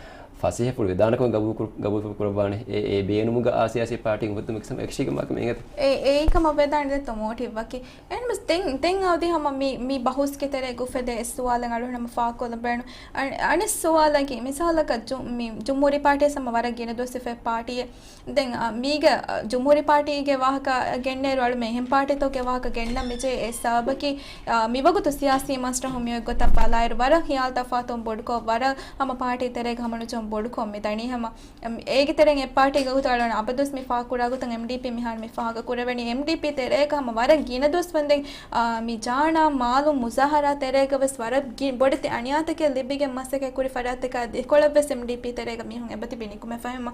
ފަސޭހަފުޅު ވެދާނެ ކަމަށް ގަބޫލު ކުރު-، ގަބޫލުފުޅު ކުރައްވާނެ. އެ-، އެ ބޭނުމުގަ އާ ސިޔާސީ ޕާޓީ އުފައްދުމަކީ ހަމަ އެކަށީގެންވާ ކަމެއް އިނގޭތޯ؟ އެ-، އެއީ ކަމަށް ވެދާނެ ދެއްތޯ މޯޓިވްއަކީ. އެހެންވެސް ދެން، ދެން އަދި ހަމަ މި، މި ބަހުސްގެ ތެރޭގަ އުފެދޭ އެއް ސުވާލެއް އަޅުގަނޑު ހަމަ ފާހަގަކޮށްލަން ބޭނުން. އަ-، އަނެއް ސުވާލަކީ، މިސާލަކަށް ޖު-، މި ޖުމްހޫރީ ޕާޓީ ހަމަ ވަރަށް ގިނަ ދުވަސް ހިފޭ ޕާޓީއެއް. ދެން، އަ، މީގެ، އަ، ޖުމްހޫރީ ޕާޓީގެ ވާހަކަ ގެންނައިރު އަޅުމެން އެހެން ޕާޓީތަކުގެ ވާހަކަ ގެންނަން މިޖެހޭ އެއް ސަބަބަކީ، އަ، މިވަގުތު ސިޔާސީ މަސްރަހު މިއޮތް ގޮތަށް ބަލާއިރު ވަރަށް ހިޔާލު ތަފާތުވުން ބޮޑުކޮށް، ވަރަށް ހަމަ ޕާޓީ ތެރޭގަ ހަމަނުޖަހުން ބޮޑުކޮށް މި ދަނީ ހަމަ. އަމް، އޭގެ ތެރެއިން އެއް ޕާޓީގެ ގޮތުގަ އަޅުގަނޑު އަބަދުވެސް މި ފާހަގަކުރާ ގޮތަށް އެމްޑީޕީ މިހާރު މި ފާހަގަކުރެވެނީ. އެމްޑީޕީ ތެރޭގަ ހަމަ ވަރަށް ގިނަ ދުވަސްވަންދެން، އާ، މި ޖާނާ މާލު މުޒާހަރާ ތެރޭގަ ވެސް ވަރަށް ގި-، ބޮޑެތި އަނިޔާތަކެއް ލިބިގެން މަސައްކަތް ކުރި ފަރާތްތަކާ ދެކޮޅަށް ވެސް އެމްޑީޕީ ތެރޭގަ މީހުން އެބަތިބި ނިކުމެފަ ހަމަ.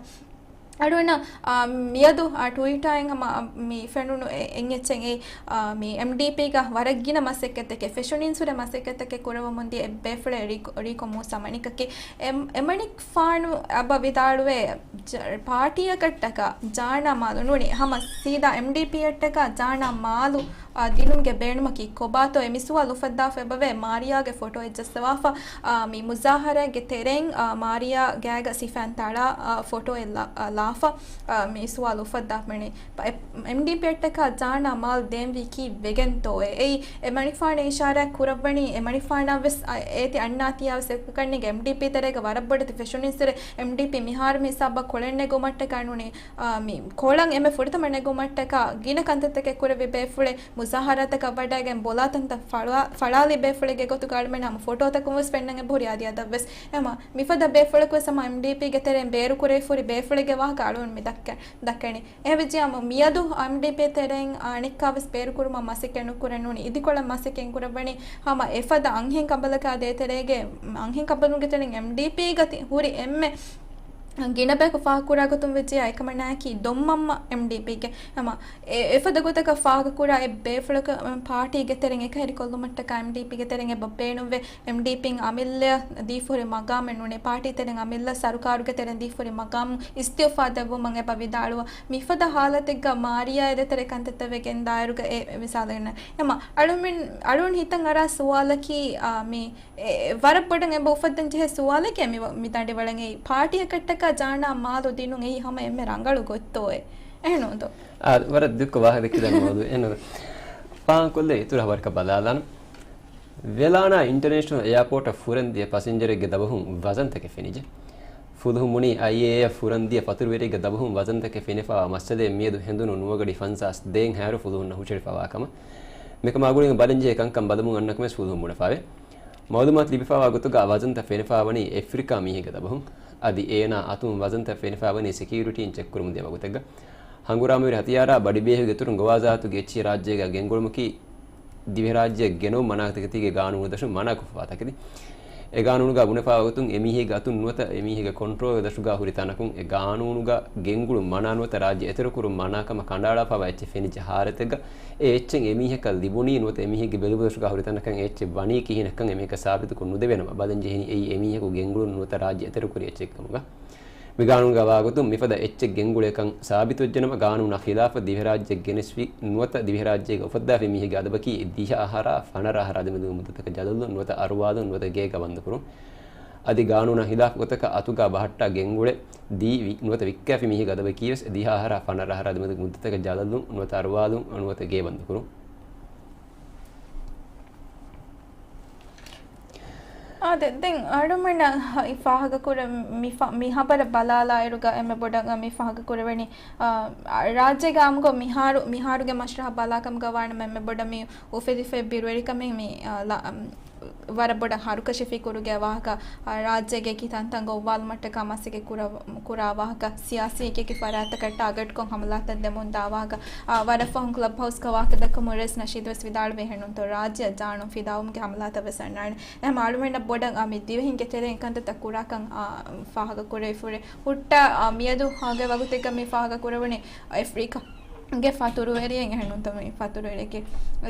އަޅުގަނޑަށް، އާ، މިއަދު، އާ، ޓުވީޓާއިން ހަމަ، އާ، މި ފެނުނު އެ-، އެއްޗެއް އެ، އާ، މި އެމްޑީޕީގަ ވަރަށް ގިނަ މަސައްކަތްތަކެއް، ފެށުނިންސުރެ މަސައްކަތްތަކެއް ކުރައްވަމުން ދިޔަ އެއްބޭފުޅެއް ރީކޯ، ރީކޯ މޫސާ މަނިކަކީ. އެ-، އެމަނިކުފާނު އެބަ ވިދާޅުވޭ، ޖ-، ޕާޓީއަކަށްޓަކާ ޖާނާ މާލު ނޫނީ، ހަމަ ސީދާ އެމްޑީޕީއަށްޓަކާ ޖާނާ މާލު އާ، ދިނުމުގެ ބޭނުމަކީ ކޮބާތޯ؟ އެ މި ސުވާލު އުފައްދާފަ އެބަވޭ މާރިޔާގެ ފޮޓޯއެއް ޖައްސަވާފަ، އާ، މި މުޒާހަރާގެ ތެރެއިން، އާ، މާރިޔާ ގާގަ ސިފައިން ތަޅާ، އާ، ފޮޓޯއެއް ލާ-، އާ، ލާފަ، އާ، މި ސުވާލު އުފައްދާފަ މިނި. ޕ-، އެ-، އެމްޑީޕީއަށްޓަކާ ޖާނާ މާލު ދޭންވީ ކީއްވެގެންތޯއޭ؟ އެއީ، އެ މަނިކުފާނު އިޝާރާތް ކުރައްވަނީ، އެ މަނިކުފާނަށް ވެސް، އާ، އޭތި އަންނާތީއާ ވެސް އެކަންނޭނގެ އެމްޑީޕީ ތެރޭގަ ވަރަށް ބޮޑެތި ފެށުނިންސުރެ އެމްޑީޕީ މިހާރު މި ހިސާބަށް ކޮޅެއް ނެގުމަށްޓަކާ ނޫނީ، އާ، މި ކޮޅަށް އެންމެ ފުރަތަމަ ނެގުމަށްޓަކާ ގިނަ ކަންތައްތަކެއް ކުރެއްވި ބޭފުޅެއް މުޒާހަރާތަކަށް ވަޑައިގެން ބޮލާތަންތައް ފަޅާ-، ފަޅާލި ބޭފުޅެއްގެ ގޮތުގަ އަޅުމެން ހަމަ ފޮޓޯތަކުން ވެސް ފެންނަން އެބަހުރި އަދި އަދަށް ވެސް. ހަމަ މިފަދަ ބޭފުޅަކު ވެސް ހަމަ އެމްޑީޕީގެ ތެރެއިން ބޭރުކުރެވިފަ ހުރި ބޭފުޅެއްގެ ވާހަކަ އަޅުގަނޑު މި ދައްކަ-، ދައްކަނީ. އެހެންވެއްޖެ ހަމަ މިއަދު އެމްޑީޕީ ތެރެއިން އަނެއްކާ ވެސް ބޭރުކުރުމަށް މަސައްކަތް ނުކުރެ ނޫނީ. އިދިކޮޅަށް މަސައްކަތް ކުރައްވަނީ ހަމަ އެފަދަ އަންހެން ކަނބަލަކާ ދޭތެރޭގެ އަންހެން ކަނބަލުންގެ ތެރެއިން އެމްޑީޕީގަ ތި-، ހުރި އެންމެ ގިނަ ބަޔަކު ފާހަގަކުރާ ގޮތުން ވެއްޖެ އެކަމަނާއަކީ ދޮންމަންމަ އެމްޑީޕީގެ. ހަމަ އެ-، އެފަދަ ގޮތަކަށް ފާހަގަކުރާ އެއް ބޭފުޅަކު ޕާޓީގެ ތެރެއިން އެކަހެރިކޮށްލުމަށްޓަކާ އެމްޑީޕީގެ ތެރެއިން އެބަ ބޭނުންވޭ. އެމްޑީޕީން އަމިއްލަޔަށް ދީފަ ހުރި މަގާމެއް ނޫނޭ، ޕާޓީ ތެރެއިން އަމިއްލަ ސަރުކާރުގެ ތެރެއިން ދީފަ ހުރި މަގާމު އިސްތިއުފާ ދެއްވުމަށް އެބަ ވިދާޅުވާ. މިފަދަ ހާލަތެއްގަ މާރިޔާ ދޭތެރޭ ކަންތައްތައް ވެގެން ދާއިރުގަ އެ މިސާލެއް ނެ-، ހަމަ އަޅުމެން، އަޅުން ހިތަށް އަރާ ސުވާލަކީ، އާ، މި އެ، ވަރަށް ބޮޑަށް އެބަ އުފައްދަން ޖެހޭ ސުވާލެކޭ މި ވަ-، މި ދަނޑިވަޅަށް އެއީ. ޕާޓީއަކަށްޓަކާ ޖާނާ މާލު ދިނުން އެއީ ހަމަ އެންމެ ރަނގަޅު ގޮތްތޯއޭ؟ އެހެންނޫންތޯ؟ އާ، ވަރަށް ދުއްކޮށް ވާހަކަ ދެއްކިދާނެ މައުޟޫޢެއް. އެހެން ފާހަގަކޮށްލަން އިތުރު ހަބަރަކަށް ބަލާލާނަން. ވެލާނާ އިންޓަރނޭޝަނަލް އެއާޕޯޓަށް ފުރަން ދިޔަ ޕަސެންޖަރެއްގެ ދަބަހުން ވަޒަންތަކެއް ފެނިއްޖެ. ފުލުހުން ބުނީ އައިއޭއޭއަށް ފުރަން ދިޔަ ފަތުރުވެރިއެއްގެ ދަބަހުން ވަޒަންތަކެއް ފެނިފައިވާ މައްސަލައެއް މިއަދު ހެނދުނު ނުވަގަޑި ފަންސާސް ދޭން ހައިރު ފުލުހުންނަށް ހުށަހެޅިފައިވާ ކަމަށް. މިކަމާ ގުޅިގެން ބަލަންޖެހޭ ކަންކަން ބަލަމުން އަންނަކަމެސް ފުލުހުން ބުނެފައިވޭ. މައުލޫމާތު ލިބިފައިވާ ގޮތުގަ ވަޒަންތައް ފެނިފައިވަނީ އެފްރިކާ މީހެއްގެ ދަބަހުން. އަދި އޭނާ އަތުން ވަޒަންތައް ފެނިފައިވަނީ ސެކިއުރިޓީއިން ޗެކްކުރަމުން ދިޔަ ވަގުތެއްގަ. ހަނގުރާމަވެރި ހަތިޔާރާ ބަޑިބޭހުގެ އިތުރުން ގޮވާޒާތުގެ އެއްޗިހި ރާއްޖޭގަ ގެންގުޅުމަކީ ދިވެހިރާއްޖެއަށް ގެނައުން މަނާތަކެތީގެ ގާނޫނު ދަށުން މަނާކޮށްފަވާ ތަކެތި. އެ ގާނޫނުގަ ބުނެފައިވާ ގޮތުން އެމީހެއްގެ އަތުން ނުވަތަ އެމީހެއްގެ ކޮންޓްރޯލް ދަށުގަ ހުރި ތަނަކުން އެ ގާނޫނުގަ ގެންގުޅުން މަނާ ނުވަތަ ރާއްޖެ އެތެރެކުރުން މަނާ ކަމަށް ކަނޑައަޅާފައިވާ އެއްޗެއް ފެނިއްޖެ ހާލަތެއްގަ އެ އެއްޗެއް އެމީހަކަށް ލިބުނީ ނުވަތަ އެމީހެއްގެ ބެލުބަލަށުގަ ހުރި ތަނަކަށް އެ އެއްޗެއް ވަނީ ކިހިނެއްކަން އެމީހަކަށް ސާބިތުކޮށް ނުދެވޭނަމަ، ބަލަންޖެހެނީ އެއީ އެމީހަކު ގެންގުޅުން ނުވަތަ ރާއްޖެ އެތެރެކުރި އެއްޗެއްކަމުގަ. މި ގާނޫނުގަ ވާގޮތުން މިފަދަ އެއްޗެއް ގެންގުޅޭކަން ސާބިތުވެއްޖެނަމަ، ގާނޫނާ ޚިލާފަށް ދިވެހިރާއްޖެ ގެނެސްފި ނުވަތަ ދިވެހިރާއްޖޭގަ އުފައްދާފި މީހެއްގެ އަދަބަކީ ދިހަ އަހަރާ ފަނަރަ އަހަރާ ދެމެދުގެ މުއްދަތަކަށް ޖަލަށްލުން ނުވަތަ އަރުވާލުން ނުވަތަ ގޭގަ ބަންދުކުރުން. އަދި ގާނޫނާ ޚިލާފު ގޮތަކަށް އަތުގަ ބަހައްޓާ ގެންގުޅެ ދީ ވި-، ނުވަތަ ވިއްކާފި މީހެއްގެ އަދަބަކީވެސް ދިހަ އަހަރާ ފަނަރަ އަހަރާ ދެމެދުގެ މުއްދަތަކަށް ޖަލަށްލުން ނުވަތަ އަރުވާލުން ނުވަތަ ގޭ ބަންދުކުރުން. އާދެ، ދެން އަޅުމެންނަށް ހަ-، ފާހަގަކުރެ-، މި ފަ-، މި ހަބަރަށް ބަލާލާއިރުގަ އެންމެ ބޮޑަށް މި ފާހަގަކުރެވެނީ، އާ، ރާއްޖޭގެ އާއްމުކޮށް މިހާރު، މިހާރުގެ މަސްރަހަށް ބަލާކަމުގަ ވާނަމަ އެންމެ ބޮޑަށް މި އުފެދިފައި ބިރުވެރިކަމެއް މި، އާ، ލަ-، އަމް، ވަރަށް ބޮޑަށް ހަރުކަށި ފިކުރުގެ ވާހަކަ، އާ، ރާއްޖޭގެ އެކި ތަންތަން ގޮއްވާލުމަށްޓަކާ މަސައްކަތް ކުރަ-، ކުރާ ވާހަކަ، ސިޔާސީ އެކި ފަރާތްތަކަށް ޓާގެޓްކޮށް ހަމަލާތައް ދެމުން ދާ ވާހަކަ، އާ، ވަރަށް ފަހުން ކްލަބް ހައުސްގަ ވާހަކަ ދައްކަމުން ރައީސް ނަޝީދު ވެސް ވިދާޅުވި އެހެންނޫންތޯ، ރާއްޖެއަށް ޖާނުން ފިދާވުމުގެ ހަމަލާތައް ވެސް އަންނާނެ. އެހެން އަޅުމެންނަށް ބޮޑަށް، އާ، މި ދިވެހިންގެ ތެރެއިން ކަންތައްތައް ކުރާކަން، އާ، ފާހަގަ ކުރެވިފުރޭ. ހުއްޓާ، އާ، މިއަދު ހަގެ ވަގުތެއްގަ މި ފާހަގަ ކުރެވުނީ އެފްރިކާގެ ފަތުރުވެރިއެއް އެހެންނޫންތޯ މި ފަތުރުވެރިއެކޭ.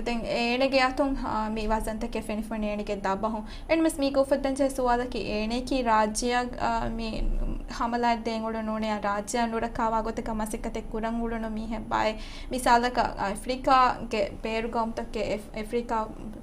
ދެން އޭނަގެ އަތުން، އާ، މި ވަޒަންތަކެއް ފެނިފަނީ އޭނަގެ ދަބަހުން. އެންމެސް މީގަ އުފައްދަންޖެހޭ ސުވާލަކީ އޭނައަކީ ރާއްޖެއަށް، އާ، މި ހަމަލާއެއް ދޭން އުޅުނު ނޫނޭ، ރާއްޖެއަށް ނުރައްކާވާ ގޮތަކަށް މަސައްކަތެއް ކުރަން އުޅުނު މީހެއް ބާއޭ. މިސާލަކަށް، އާ، އެފްރިކާގެ ބޭރު ގައުމުތަކެއް އެފް-، އެފްރިކާ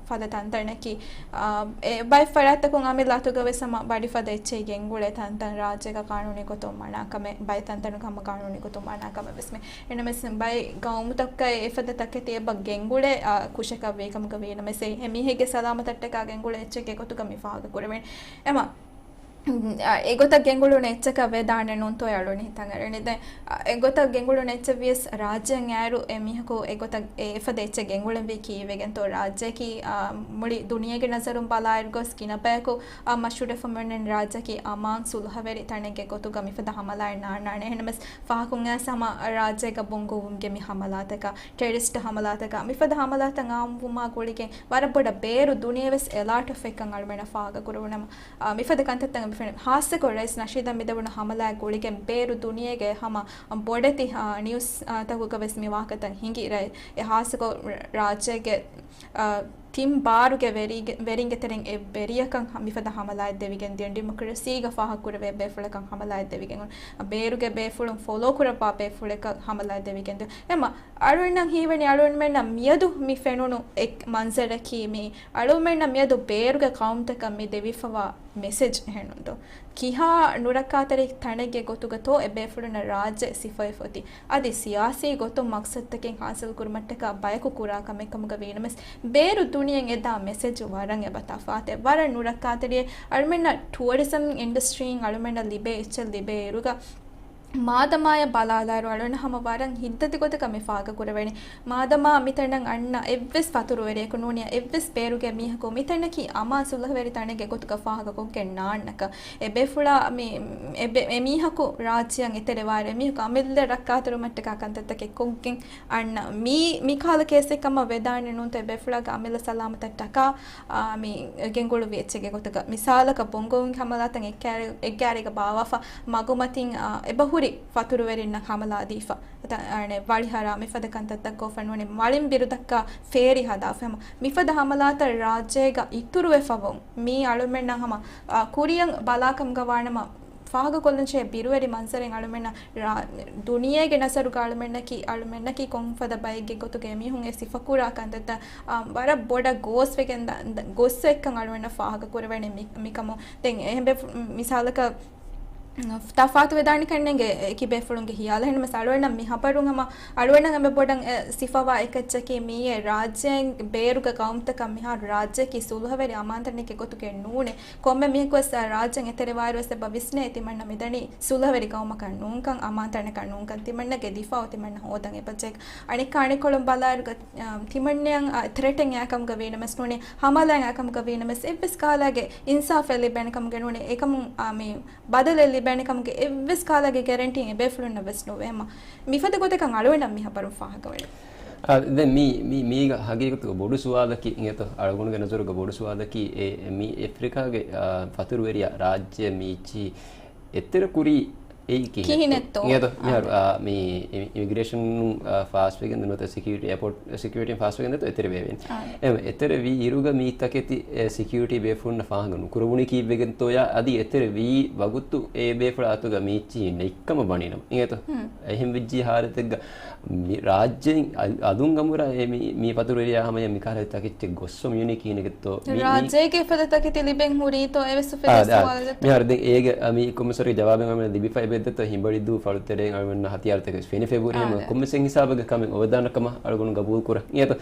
ފަދަ ތަންތަނަކީ، އާ، އެ ބައެއް ފަރާތްތަކުން އަމިއްލަ އަތުގަ ވެސް ހަމަ ވަރިފަދަ އެއްޗެހި ގެންގުޅޭ ތަންތަން ރާއްޖޭގަ ޤާނޫނީ ގޮތުން މަނާ ކަމެއް، ބައެއް ތަންތަނުގަ ހަމަ ޤާނޫނީ ގޮތުން މަނާ ކަމެއް ވެސް މެ. އެނަމެސް ބައެއް ގައުމުތަކަށް އެފަދަ ތަކެތި އެބަ ގެންގުޅޭ، އާ، ކުށަކަށް ވީކަމުގަ ވީނަމަސް އެ މީހެއްގެ ސަލާމަތަށްޓަކާ ގެންގުޅޭ އެއްޗެއްގެ ގޮތުގަ މި ފާހަގަ ކުރެވޭނެ. އެމަ އާ، އެގޮތަށް ގެންގުޅުނު އެއްޗަކަށް ވެދާނެ ނޫންތޯ އަޅުން ހިތަށް އަރަނީ. ދެން، އާ، އެގޮތަށް ގެންގުޅުނު އެއްޗެއް ވިޔަސް ރާއްޖޭން އައިރު އެ މީހަކު އެގޮތަށް އެ އެފަދަ އެއްޗެއް ގެންގުޅެންވީ ކީއްވެގެންތޯ؟ ރާއްޖެއަކީ، އާ، މުޅި ދުނިޔޭގެ ނަޒަރުން ބަލާއިރު ގޮސް ގިނަ ބަޔަކު، އާ، މަޝްހޫރުވެފަ މިއޮންނަން ރާއްޖެއަކީ އަމާން ސުލުހަވެރި ތަނެއްގެ ގޮތުގަ މިފަދަ ހަމަލާއެއް ނާންނާނެ. އެހެންނަމަސް ފާހަގަކޮށް އައިސް ހަމަ ރާއްޖޭގަ ބޮންގޮވުމުގެ މި ހަމަލާތަކާ، ޓެރަރިސްޓް ހަމަލާތަކާ، މިފަދަ ހަމަލާތައް އާއްމުވުމާ ގުޅިގެން ވަރަށް ބޮޑަށް ބޭރު ދުނިޔެ ވެސް އެލާޓް އޮފް އެއްކަން އަޅުމެންނަށް ފާހަގަ ކުރެވުނަމަ، އާ، މިފަދަ ކަންތައްތައް މި ފެނުނު. ހާއްސަކޮށް ރައީސް ނަޝީދަށް މިދެވުނު ހަމަލާއަށް ގުޅިގެން ބޭރު ދުނިޔޭގެ ހަމަ ބޮޑެތި، އާ، ނިއުސް، އާ، ތަކުގަ ވެސް މި ވާހަކަތައް ހިނގި. ރައި-، އެ ހާއްސަކޮށް ރަ-، ރާއްޖޭގެ، އާ، ތިން ބާރުގެ ވެރީގެ-، ވެރިންގެ ތެރެއިން އެއް ވެރިޔަކަށް ހަ-، މިފަދަ ހަމަލާއެއް ދެވިގެން ދިޔަ، ޑިމޮކްރަސީގަ ފާހަގަކުރެވޭ ބޭފުޅަކަށް ހަމަލާއެއް ދެވިގެން އޮން. ބޭރުގެ ބޭފުޅުން ފޮލޯ ކުރައްވާ ބޭފުޅަކަށް ހަމަލާއެއް ދެވިގެން ދިޔަ. އެމަ އަޅުގަނޑަށް ހީވަނީ އަޅުގަނޑުމެންނަށް މިއަދު މި ފެނުނު އެއް މަންޒަރަކީ މި އަޅުގަނޑުމެންނަށް މިއަދު ބޭރުގެ ޤައުމުތަކަށް މި ދެވިފަވާ މެސެޖް އެހެންނުންތޯ؟ ކިހާ ނުރައްކާތެރި ތަނެއްގެ ގޮތުގަތޯ އެބޭފުޅުންނަށް ރާއްޖެ ސިފައޮތް އޮތީ؟ އަދި ސިޔާސީ ގޮތުން މަޤްޞަދުތަކެއް ހާސިލް ކުރުމަށްޓަކާ ބަޔަކު ކުރާ ކަމެއް ކަމުގަ ވީނަމަސް، ބޭރު ދުނިޔެއަށް އެދާ މެސެޖު ވަރަށް އެބަ ތަފާތެއް. ވަރަށް ނުރައްކާތެރިއެއް. އަޅުމެންނަށް ޓުއަރިޒަމް އިންޑަސްޓްރީން އަޅުމެންނަށް ލިބޭ އެއްޗެއް ލިބޭ އިރުގަ، މާދަމާއަށް ބަލާލާއިރު، އަޅުގަނޑު ހަމަ ވަރަށް ހިތްދަތި ގޮތަކަށް މި ފާހަގަކުރެވެނީ. މާދަމާ މިތަނަށް އަންނަ އެއްވެސް ފަތުރުވެރިޔަކު ނޫނިއްޔާ އެއްވެސް ބޭރުގެ މީހަކު މިތަނަކީ އަމާން ސުލުހަވެރި ތަނެއްގެ ގޮތުގަ ފާހަގަކޮށްގެން ނާންނަކަ. އެބޭފުޅާ މި، އެބެ-، އެމީހަކު ރާއްޖެއަށް އެތެރެވާއިރު، އެމީހަކު އަމިއްލަ ރައްކާތެރިވުމަށްޓަކާ ކަންތައްތަކެއް ކޮށްގެން އަންނަ މީ، މިކަހަލަ ކޭސެއް ކަމަށް ވެދާނެ ނޫންތޯ އެބޭފުޅާގެ އަމިއްލަ ސަލާމަތަށްޓަކާ އާ، މި ގެންގުޅުއްވި އެއްޗެއްގެ ގޮތުގަ. މިސާލަކަށް، ބޮންގޮވުން ހަމަލާތައް އެއްގާރި-، އެއްގާރީގަ ބާވާފަ، މަގުމަތިން، އާ، އެބަހުރި ފަތުރުވެރިންނަށް ހަމަލާ ދީފަ. ތަ-، އަނެއް ވަޅި ހަރާ މިފަދަ ކަންތައްތައް ކޮށްފަ ނޫނީ، މަޅިން ބިރުދައްކާ ފޭރި ހަދާފަ. ހަމަ މިފަދަ ހަމަލާތައް ރާއްޖޭގަ އިތުރުވެފަ ވަމުން، މީ އަޅުމެންނަށް ހަމަ، އާ، ކުރިއަށް ބަލާކަމުގަ ވާނަމަ، ފާހަގަކޮށްލަންޖެހޭ ބިރުވެރި މަންޒަރެއް އަޅުމެންނަށް ރާ-، ދުނިޔޭގެ ނަޒަރުގަ އަޅުމެންނަކީ، އަޅުމެންނަކީ ކޮންފަދަ ބައެއްގެ ގޮތުގަ އެމީހުން އެ ސިފަކުރާ ކަންތައްތައް، އާ، ވަރަށް ބޮޑަށް ގޯސްވެގެން ދަ-، ދަ-، ގޮއްސަ އެއްކަން އަޅުމެންނަށް ފާހަގަކުރެވޭނެ މި-، މިކަމު. ދެން އެހެން ބޭފު-، މިސާލަކަށް، ތަފާތު ވެދާނެ ކަންނޭނގެ އެކި ބޭފުޅުންގެ ހިޔާލު. އެހެންނަމަސް އަޅުގަނޑަށް މި ހަބަރުން ހަމަ އަޅުގަނޑަށް އެންމެ ބޮޑަށް އެ ސިފަވާ އެކައްޗަކީ މިއީ ރާއްޖޭން ބޭރުގެ ގައުމުތަކަށް މިހާރު ރާއްޖެއަކީ ސުލުހަވެރި އަމާންތަނެއްގެ ގޮތުގައެއް ނޫނޭ. ކޮންމެ މީހަކުވެސް ރާއްޖެން އެތެރެވާއިރުވެސް އެބަ ވިސްނޭ ތިމަންނަ މިދަނީ ސުލުހަވެރި ގައުމަކަށް ނޫންކަން، އަމާންތަނަކަށް ނޫންކަން، ތިމަންނަގެ ދިފާއު ތިމަންނަ ހޯދަން އެބަޖެހޭ. އަނެއްކާ އަނެއްކޮޅުން ބަލާއިރުގަ، އަ، ތިމަންނައަށް، އަ، ތްރެޓެއް އާކަމުގަ ވީނަމަސް ނޫނީ، ހަމަލާއެއް އާކަމުގަ ވީނަމަސް އެއްވެސް ކަހަލައިގެ އިންސާފެއް ލިބޭނެ ކަމުގެ ނޫނީ، އެކަމުން، އާ، މި ބަދަލެއް ލިބޭނެ ކަމުގެ އެއްވެސް ކަހަލައިގެ ގެރެންޓީ އެބޭފުޅުންނަށް ވެސް ނުވޭ. ހަމަ މިފަދަ ގޮތަކަށް އަޅުގަނޑަށް މި ހަބަރުން ފާހަގަވެ. އާ، ދެން މީ، މީ، މީގަ ހަގީގަތުގަ ބޮޑު ސުވާލަކީ، އިނގޭތޯ، އަޅުގަނޑުގެ ނަޒަރުގަ ބޮޑު ސުވާލަކީ، އެ، މީ އެފްރިކާގެ، އާ، ފަތުރުވެރިޔާ ރާއްޖެ މީޗީ އެތެރެ ކުރީ އެއީ ކިހިނެއްތޯ؟ ކިހިނެއްތޯ؟ އިނގޭތޯ؟ މިހާރު، އާ، މި އި-، އިމިގްރޭޝަން، އާ، ފާސްވެގެން ނުވަތަ ސެކިއުރިޓީ، އެއާޕޯޓް ސެކިއުރިޓީން ފާސްވެގެން ދެތޯ އެތެރެވެވޭނެ. އާ. އެ، އެތެރެވީ އިރުގަ މި ތަކެތި، އެ، ސެކިއުރިޓީ ބޭފުޅުންނަށް ފާހަގަ ނުކުރެވުނީ ކީއްވެގެންތޯޔާ އަދި އެތެރެވީ ވަގުތު އެ ބޭފުޅާ އަތުގަ މީއްޗިހި ނެތްކަމަށް ވަނީނަމަ. އިނގޭތޯ؟ ހުން. އެހެން ވެއްޖި ހާލަތެއްގަ މި ރާއްޖެއިން އަ-، އަލުން ގަމުރާ އެ މި، މި ފަތުރު އެރިޔާ ހަމަޔަށް މިކަހަލަ ތަކެއްޗެއް ގޮއްސަ މިޔުނީ ކިހިނެއްތޯ؟ މި، މި ރާއްޖޭގެ އެފަދަ ތަކެތި ލިބެން ހުރީތޯ އެވެސް އާ، އުފެދޭ އާ، ސުވާލެއް. މިހާރު ދެން އޭގެ، އަ، މި ކޮންމެސް ވަރެއްގެ ޖަވާބެއް އަޅުމެން ލިބިފަ އެބައޮތްތޯ ހިނބަޅި ދޫ ފަޅުތެރެއިން އަޅުމެންނަށް ހަތިޔާރުތަކެއް ފެނި ފެބުރިހެމަ އާ، ދެ. ކޮންމެސް އެއް ހިސާބެއްގެ ކަމެއް އޮވެދާނެ ކަމަށް އަޅުގަނޑު ގަބޫލު ކުރަން. އިނގޭތޯ؟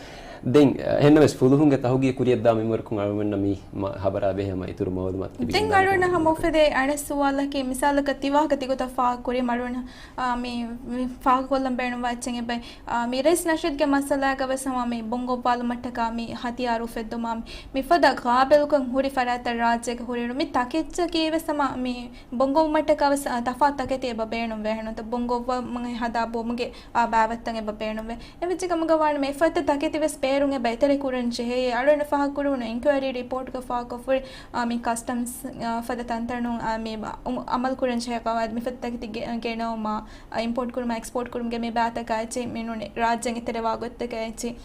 ދެން، އެހެންނަމަވެސް ފުލުހުންގެ ތަހުގީގު ކުރިޔަށްދާ މިންވަރަކުން އަޅުމެންނަށް މި މަ-، ހަބަރާ ބެހޭ ހަމަ އިތުރު މައުލޫމާތު ލިބިގެން ދާނެ ކަމަށް. ދެން އަޅުގަނޑަށް ހަމަ އުފެދޭ އަނެއް ސުވާލަކީ، މިސާލަކަށް ތި ވާހަކަ ތިގޮތަށް ފާހަގަކުރީމަ އަޅުގަނޑަށް، އާ، މި، މި ފާހަގަކޮށްލަން ބޭނުންވާ އެއްޗެއް އެބައި، އާ، މި ރައީސް ނަޝީދުގެ މައްސަލާގަވެސް ހަމަ މި ބޮންގޮއްވާލުމަށްޓަކާ މި ހަތިޔާރު އުފެއްދުމާ މި، މިފަދަ ގާބިލްކަން ހުރި ފަރާތްތައް ރާއްޖޭގަ ހުރިއިރު، މި ތަކެއްޗަކީވެސް ހަމަ މި ބޮންގޮއްވުމަށްޓަކާވެސް، އާ، ތަފާތު ތަކެތި އެބަ ބޭނުންވޭ ހެންނުތަ ބޮންގޮއްވަމުން ހަދާ ބޮމުގެ، އާ، ބާވަތްތައް އެބަ ބޭނުންވޭ. އެ ވެއްޖެ ކަމުގަ ވާނަމަ އެފަދަ ތަކެތިވެސް ބޭރުން އެބަ އެތެރެ ކުރަން ޖެހޭ. އަޅުގަނޑު ފާހަގަކުރެވުނު އިންކުއަރީ ރިޕޯޓްގަ ފާހަގަކޮށްފައި، އާ، މި ކަސްޓަމްސް، އާ، ފަދަ ތަންތަނުން، އާ، މި އު-، އަމަލު ކުރަން ޖެހޭ ގަވާއިދު މިފަދަ ތަކެތި ގެ-، ގެނައުމާ، އާ، އިމްޕޯޓް ކުރުމާ، އެކްސްޕޯޓް ކުރުމުގެ މި ބާތަކާ އެއްޗެއް މި ނޫނީ ރާއްޖޭން އެތެރެވާ ގޮތްތަކާ އެއްޗެއް.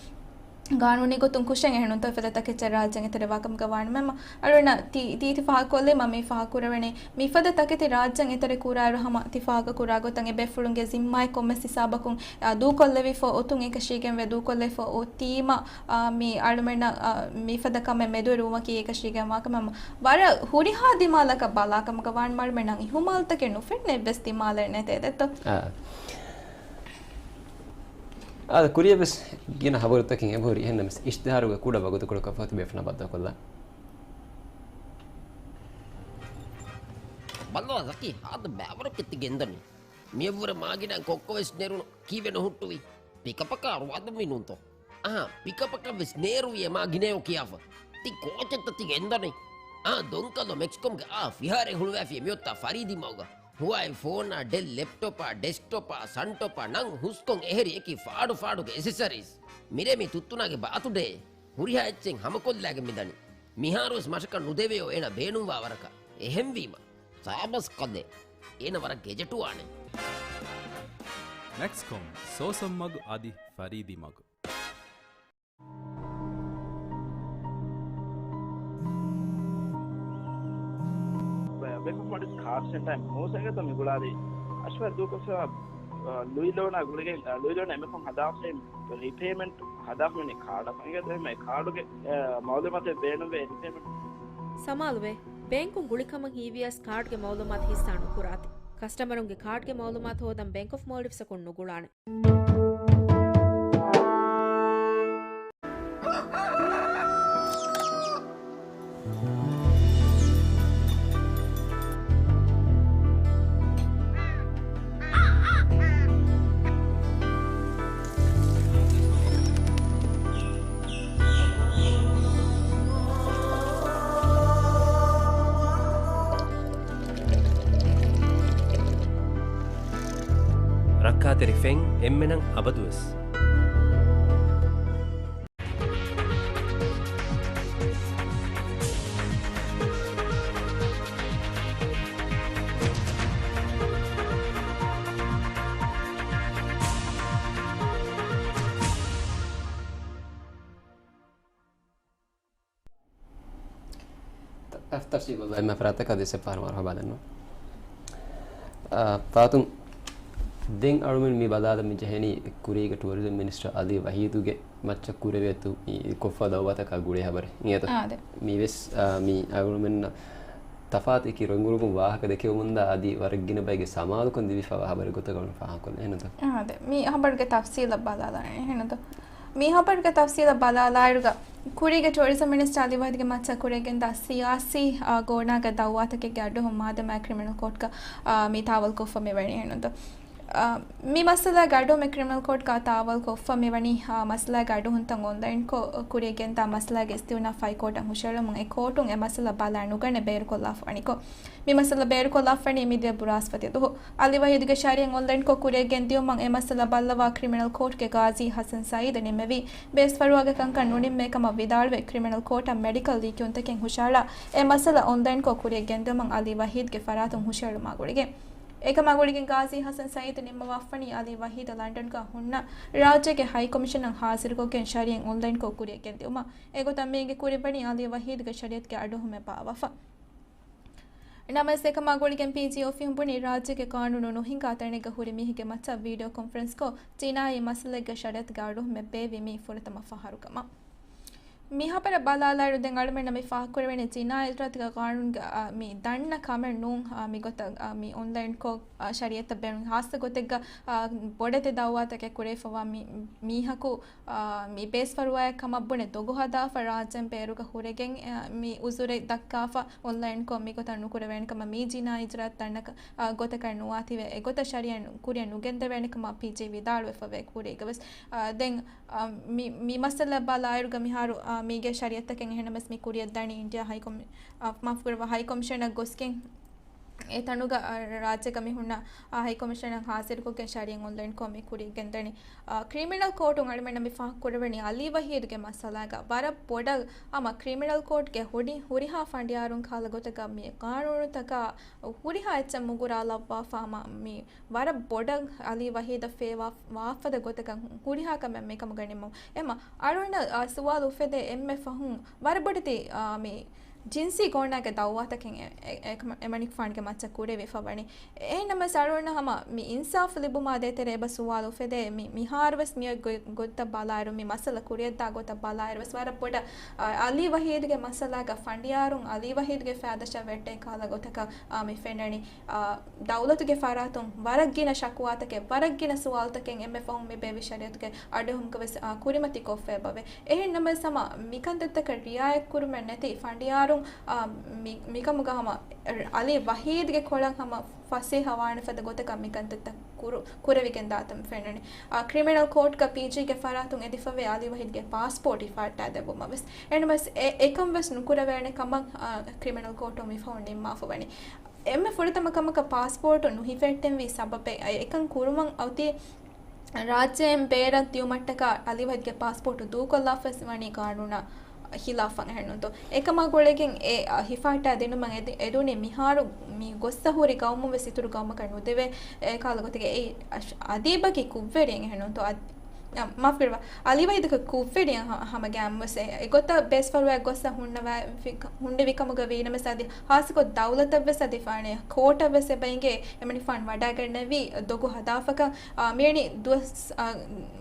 ގާނޫނީ ގޮތުން ކުށެއް އެހެންނުތޯ އެފަދަ ތަކެއްޗެއް ރާއްޖޭން އެތެރެވާ ކަމުގަ ވާނަމަ، އަޅުގަނޑަށް ތި-، ތި-، ތި ފާހަގަކޮށްލީމަ މި ފާހަގަކުރެވެނީ، މިފަދަ ތަކެތި ރާއްޖޭން އެތެރެ ކުރާއިރު ހަމަ ތި ފާހަގަކުރާ ގޮތަށް އެ ބޭފުޅުންގެ ޒިންމާއެއް ކޮންމެސް ހިސާބަކުން، އާ، ދޫކޮށްލެވިފަ އޮތުން އެކަށީގެންވެ ދޫކޮށްލެވިފަ އޮތީމަ، އާ، މި އަޅުމެންނަށް، އާ، މިފަދަ ކަމެއް މެދުވެރިވުމަކީ އެކަށީގެންވާ ކަމެއް. ވަރަށް ހުރިހާ ދިމާލަކަށް ބަލާ ކަމުގަ ވާނަމަ އަޅުމެންނަށް އިހުމާލުތަކެއް ނުފެންނަ އެއްވެސް ދިމާލެއް ނެތޭ ދެއްތޯ؟ އާ. އާދެ، ކުރިޔަށްވެސް ގިނަ ހަބަރުތަކެއް އެބަހުރި. އެހެންނަމަވެސް އިޝްތިހާރުގެ ކުޑަ ވަގުތުކޮޅަކަށްފަހު ތިބޭފުޅުންނާ ބައްދަލުކޮށްލާ. ބައްލަވާ ޒަކީ، ހާދަ ބައިވަރަކަށް ތި ގެންދަނީ. މިއަށްވުރެ މާގިނައިން ކޮއްކޮވެސް ނެރުނު. ކީއްވެ ނުހުއްޓުވީ؟ ޕިކަޕަކާ ރުވާދަންވީ ނޫންތޯ؟ އަހާ، ޕިކަޕަކަށްވެސް ނޭރުވި އެ މާގިނައޯ ކިޔާފަ. ތި ކޯޗެއްތަ ތި ގެންދަނީ؟ އާ، ދޮންކަލޯ މެކްސްކޮމްގެ އާ ފިހާރައެއް ހުޅުވާފިޔޭ މިއޮތާ ފަރީދީ މަގުގަ. ހުވާއި ފޯނާ، ޑެލް ލެޕްޓޮޕާ، ޑެސްކްޓޮޕާ، ސަންޓޮޕާ ނަން ހުސްކޮން އެހެރި އެކި ފާޑު ފާޑުގެ އެސެސަރީސް. މިރޭ މި ތުއްތުނާގެ ބާތުޑޭ. ހުރިހާ އެއްޗެއް ހަމަކޮށްލާގެން މިދަނީ. މިހާރުވެސް މަށަކަށް ނުދެވެޔޯ އޭނަ ބޭނުންވާ ވަރަކަށް. އެހެންވީމަ، ސާބަސް ކަލޭ. އޭނަ ވަރަށް ގެޖެޓުވާނެ. މެކްސްކޮމް، ސޯސަން މަގު އަދި ފަރީދީ މަގު. ބޭންކް އޮފް މޯލްޑިވްސް ކާޑް ސެންޓަރ މޫސަގެތަ މި ގުޅާލީ އަޝްވަރު ދޫކޮށްފައިވާ، އަ، ލުއި ލޯނާ ގުޅިގެން، އަ، ލުއި ލޯނާ އެމެކޮން ހަދާފައި ރީޕޭމަންޓް ހަދާފަ މި ކާޑަށް ފަންގެ ދެމެ ކާޑުގެ، އަ، މައުލޫމާތެއް ބޭނުންވޭ ރީޕޭމަންޓް. ސަމާލުވޭ، ބޭންކުން ގުޅިކަމަށް ހީވިޔަސް ކާޑްގެ މައުލޫމާތު ހިއްސާ ނުކުރާތި. ކަސްޓަމަރުންގެ ކާޑްގެ މައުލޫމާތު ހޯދަން ބޭންކް އޮފް މޯލްޑިވްސްއަކުން ނުގުޅާނެ. ރައްކާތެރި ފެން އެންމެނަށް އަބަދުވެސް. ތަ-، ތަފްސީލު ބައްލަވާ އެންމެ ފަރާތަކަށް އަދިވެސް އެއްފަހަރު މަރުޙަބާ ދަންނަވަން. އާ، ފާތުން، ދެން އަޅުމެން މި ބަލާލަން މި ޖެހެނީ ކުރީގެ ޓުއަރިޒަމް މިނިސްޓަރ އަލީ ވަހީދުގެ މައްޗަށް ކުރެވޭތު މި ކޮށްފަ ދައުވަތަކާ ގުޅޭ ހަބަރެއް. އިނގޭތަ؟ އާދެ. މިވެސް، އާ، މި އަޅުމެންނަށް ތަފާތު އެކި ރަނގަޅު ވާހަކަ ދެކެވުމުންދާ އަދި ވަރަށް ގިނަ ބައެއްގެ ސަމާލުކަން ދެވިފައިވާ ހަބަރެއް ގޮތަށް އަޅުމެން ފާހަގަކޮށްލަން. އެހެންނުތަ؟ އާދެ. މި ހަބަރުގެ ތަފްސީލަށް ބަލާލާނެ. އެހެންނުތަ؟ މި ހަބަރުގެ ތަފްސީލަށް ބަލާލާއިރުގަ، ކުރީގެ ޓުއަރިޒަމް މިނިސްޓަރ އަލީ ވަހީދުގެ މައްޗަށް ކުރެވިގެންދާ ސިޔާސީ، އާ، ގޯނާގެ ދައުވާތަކެއްގެ އަޑުއެހުން މާދަމާ ކްރިމިނަލް ކޯޓްގަ، އާ، މި ތާވަލް ކޮށްފަ މިވަނީ އެހެންނުތަ؟ އާ، މި މައްސަލާގެ އަޑުއެހުމެއް ކްރިމިނަލް ކޯޓްގަ ތާވަލް ކޮށްފަ މިވަނީ، އާ، މައްސަލާގެ އަޑުއެހުންތައް އޮންލައިންކޮށް ކުރިއަށް ގެންދާ މައްސަލާގެ އިސްތިއުނާފް ހައިކޯޓަށް ހުށަހެޅުމުން އެ ކޯޓުން އެ މައްސަލަ ބަލާ ނުގަނެ ބޭރުކޮށްލާފަ ވަނިކޮށް، މި މައްސަލަ ބޭރުކޮށްލާފަ ވަނީ މިދިޔަ ބުރާސްފަތި ދުހު. އަލީ ވަހީދުގެ ޝަރީއަތް އޮންލައިންކޮށް ކުރިއަށް ގެންދިއުމަށް އެ މައްސަލަ ބައްލަވާ ކްރިމިނަލް ކޯޓްގެ ގާޒީ ހަސަން ސައީދު ނިންމެވީ، ބޭސްފަރުވާގެ ކަންކަން ނުނިންމޭ ކަމަށް ވިދާޅުވެ، ކްރިމިނަލް ކޯޓަށް މެޑިކަލް ލިޔެކިޔުންތަކެއް ހުށަހަޅާ، އެ މައްސަލަ އޮންލައިންކޮށް ކުރިއަށް ގެންދިއުމަށް އަލީ ވަހީދުގެ ފަރާތުން ހުށަހެޅުމާ ގުޅިގެން. އެކަމާ ގުޅިގެން ގާޒީ ހަސަން ސައީދު ނިންމަވާފަނީ އަލީ ވަހީދަށް ލަންޑަންގަ ހުންނަ ރާއްޖޭގެ ހައިކޮމިޝަނަށް ހާޒިރުކޮށްގެން ޝަރީއަތް އޮންލައިންކޮށް ކުރިއަށް ގެންދިއުމަށް. އެގޮތަށް މީގެ ކުރިން ވަނީ އަލީ ވަހީދުގެ ޝަރީއަތުގެ އަޑުއެހުމެއް ބާއްވާފަ. ނަމަވެސް އެކަމާ ގުޅިގެން ޕީޖީ އޮފީހުން ބުނީ ރާއްޖޭގެ ގާނޫނު ނުހިނގާ ތަނެއްގަ ހުރި މީހެއްގެ މައްޗަށް ވީޑިއޯ ކޮންފަރެންސްކޮށް ޖިނާއީ މައްސަލައެއްގެ ޝަރީއަތުގެ އަޑުއެހުމެއް ބޭއްވީ މީ ފުރަތަމަ ފަހަރު ކަމަށް. މި ހަބަރަށް ބަލާލާއިރު ދެން އަޅުމެންނަށް މި ފާހަގަކުރެވެނީ ޖިނާއީ އިޖުރާއަތުގެ ގާނޫނުގެ، އާ، މި ދަންނަ ކަމެއް ނޫން، އާ، މި ގޮތަށް، އާ، މި އޮންލައިންކޮށް، އާ، ޝަރީއަތަށް ބޭނުން ހާއްސަ ގޮތެއްގަ، އާ، ބޮޑެތި ދައުވާތަކެއް ކުރެވިފަވާ މި، މީހަކު، އާ، މި ބޭސްފަރުވާއެއް ކަމަށް ބުނެ ދޮގު ހަދާފަ ރާއްޖޭން ބޭރުގަ ހުރެގެން، އާ، މި އުޒުރެއް ދައްކާފަ އޮންލައިންކޮށް މި ގޮތަށް ނުކުރެވޭނެ ކަމަށް މީ ޖިނާއީ އިޖުރާއަތް ދަންނަ ކަ-، އާ، ގޮތަކަށް ނުވާތީވެ އެގޮތަށް ޝަރީއަތް ކުރިއަށް ނުގެންދެވޭނެ ކަމަށް ޕީޖީ ވިދާޅުވެފަވޭ ކުރީގަވެސް. އާ، ދެން، އާ، މި، މި މައްސަލަ ބަލާއިރުގަ މިހާރު، އާ، މީގެ ޝަރީއަތްތަކެއް އެހެންނަމަވެސް މި ކުރިއަށް ދަނީ އިންޑިއާ ހައިކޮމި-، އާ، މާފުކުރައްވާ ހައިކޮމިޝަނަށް ގޮސްގެން އެ ތަނުގަ، އާ، ރާއްޖޭގަ މި ހުންނަ، އާ، ހައިކޮމިޝަނަށް ހާޒިރުކޮށްގެން ޝަރީއަތް އޮންލައިންކޮށް މި ކުރިއަށް ގެންދަނީ. އާ، ކްރިމިނަލް ކޯޓުން އަޅުމެންނަށް މި ފާހަގަކުރެވެނީ އަލީ ވަހީދުގެ މައްސަލާގަ ވަރަށް ބޮޑަށް ހަމަ ކްރިމިނަލް ކޯޓްގެ ހުރި-، ހުރިހާ ފަނޑިޔާރުން ކަހަލަ ގޮތަކަށް މި ގާނޫނުތަކާ ހުރިހާ އެއްޗެއް މުގުރާލައްވާފަ ހަމަ މި ވަރަށް ބޮޑަށް އަލީ ވަހީދަށް ފޭވާ ވާފަދަ ގޮތަކަށް ހުރިހާ ކަމެއް މިކަމުގަ ނިންމުން. އެމަ އަޅުންނަށް، އާ، ސުވާލު އުފެދޭ އެންމެ ފަހުން ވަރަށް ބޮޑެތި، އާ، މި ޖިންސީ ގޯނާގެ ދައުވާތަކެއް އެ-، އެ-، އެކަމަ-، އެމަނިކުފާނުގެ މައްޗަށް ކުރެވިފަ ވަނީ. އެހެންނަމަވެސް އަޅުންނަށް ހަމަ މި އިންސާފު ލިބުމާ ދޭތެރޭ އެބަ ސުވާލު އުފެދޭ މި-، މިހާރުވެސް މިއޮތް ގޮ-، ގޮތްތައް ބަލާއިރު މި މައްސަލަ ކުރިއަށްދާ ގޮތަށް ބަލާއިރުވެސް ވަރަށް ބޮޑަށް، އާ، އަލީ ވަހީދުގެ މައްސަލާގަ ފަނޑިޔާރުން އަލީ ވަހީދުގެ ފައިދަށަށް ވެއްޓޭ ކަހަލަ ގޮތަކަށް، އާ، މި ފެންނަނީ. އާ، ދައުލަތުގެ ފަރާތުން ވަރަށް ގިނަ ޝަކުވާތަކެއް، ވަރަށް ގިނަ ސުވާލުތަކެއް އެންމެ ފަހުން މި ބޭއްވި ޝަރީއަތުގެ އަޑުއެހުމުގަވެސް، އާ، ކުރިމަތިކޮށްފަ އެބަވޭ. އެހެން ނަމަވެސް ހަމަ މިކަންތައްތަކަށް ރިއާޔަތްކުރުމެއް ނެތި ފަނޑިޔާރުން، އާ، މި-، މިކަމުގަ ހަމަ އަލީ ވަހީދުގެ ކޮޅަށް ހަމަ ފަސޭހަވާނެ ފަދަ ގޮތަކަށް މިކަންތައްތައް ކުރު-، ކުރެވިގެން ދާތަން ފެންނަނީ. އާ، ކްރިމިނަލް ކޯޓްގަ ޕީޖީގެ ފަރާތުން އެދިފަވޭ އަލީ ވަހީދުގެ ޕާސްޕޯޓް ހިފާއްޓާ ދެއްވުމަށް ވެސް. އެހެންނަމަވެސް އެ-، އެކަން ވެސް ނުކުރެވޭނެ ކަމަށް، އާ، ކްރިމިނަލް ކޯޓުން މިފަހުން ނިންމާފަ ވަނީ. އެންމެ ފުރަތަމަ ކަމަކަށް ޕާސްޕޯޓު ނުހިފެއްޓެންވީ ސަބަބެއް، އެކަން ކުރުމަށް އޮތީ ރާއްޖޭން ބޭރަށް ދިޔުމަށްޓަކާ އަލީ ވަހީދުގެ ޕާސްޕޯޓު ދޫކޮށްލާފަވެސް ވަނީ ގާނޫނާ ހިލާފަށް އެހެންނުތޯ. އެކަމާ ގުޅިގެން އެ ހިފާއްޓާ ދިނުމަށް އެދި-، އެދުނީ މިހާރު މި ގޮއްސަ ހުރި ގައުމުން ވެސް އިތުރު ގައުމަކަށް ނުދެވޭ އެ ކަހަލަ ގޮތެއްގަ. އެއީ އަށް-، އަދީބަކީ ކުށްވެރިއެއް އެހެންނުތޯ. އަ-، އަ، މާފުކުރައްވާ. އަލީ ވަހީދަކަށް ކުށްވެރިއެއް ހަ-، ހަމަ ގައިމުވެސް އެ-، އެގޮތަށް ބޭސްފަރުވާ ގޮއްސަ ހުންނަވާ-، ފި-، ހުންނެވި ކަމުގަ ވީނަމަވެސް އަދި ހާއްސަ ކޮށް ދައުލަތަށްވެސް އަދި ފާނެ ކޯޓަށްވެސް އެބަ އިނގޭ އެމަނިކުފާނު ވަޑައިގަންނެވި ދޮގު ހަދާފަކަން، އާ، މިއަނީ ދުވަސް، އާ،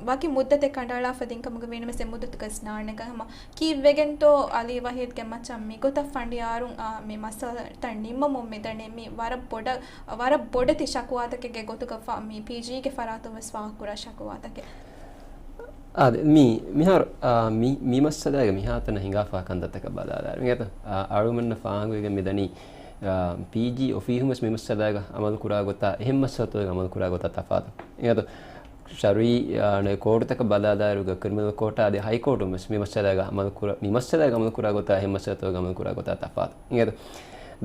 ވަކި މުއްދަތެއް ކަނޑައަޅާފަ ދިން ކަމުގަ ވީނަމަވެސް އެ މުއްދަތުގަ ވެސް ނާންނަކަން ހަމަ ކީއްވެގެންތޯ އަލީ ވަހީދުގެ މައްޗަށް މިގޮތަށް ފަނޑިޔާރުން، އާ، މި މައްސަލަތައް ނިންމަމުން މިދަނީ މި ވަރަށް ބޮޑަށް، ވަރަށް ބޮޑެތި ޝަކުވާތަކެއްގެ ގޮތުގަ ފާ-، މި ޕީޖީގެ ފަރާތުން ވެސް ފާހަގަކުރާ ޝަކުވާތަކެއް. އާދެ، މި-، މިހާރު، އާ، މި-، މި މައްސަލާގެ މިހާތަނަށް ހިނގާފާ ކަންތައްތަކަށް ބަލާލާއިރު، އިނގޭތަ؟ އާ، އަޅުގަނޑަށް ފާހަގަވެގެން މިދަނީ، އާ، ޕީޖީ އޮފީހުން ވެސް މި މައްސަލާގަ އަމަލު ކުރާ ގޮތާ، އެހެން މައްސަލަތަކުގަ އަމަލު ކުރާ ގޮތާ ތަފާތު. އިނގޭތަ؟ ޝަރުއީ، އާ، ކޯޓުތަކަށް ބަލާލާއިރުގަ ކްރިމިނަލް ކޯޓާ އަދި ހައިކޯޓުން ވެސް މި މައްސަލާގަ އަމަލު ކުރާ، މި މައްސަލާގަ އަމަލު ކުރާ ގޮތާ، އެހެން މައްސަލަތަކުގަ އަމަލު ކުރާ ގޮތާ ތަފާތު. އިނގޭތަ؟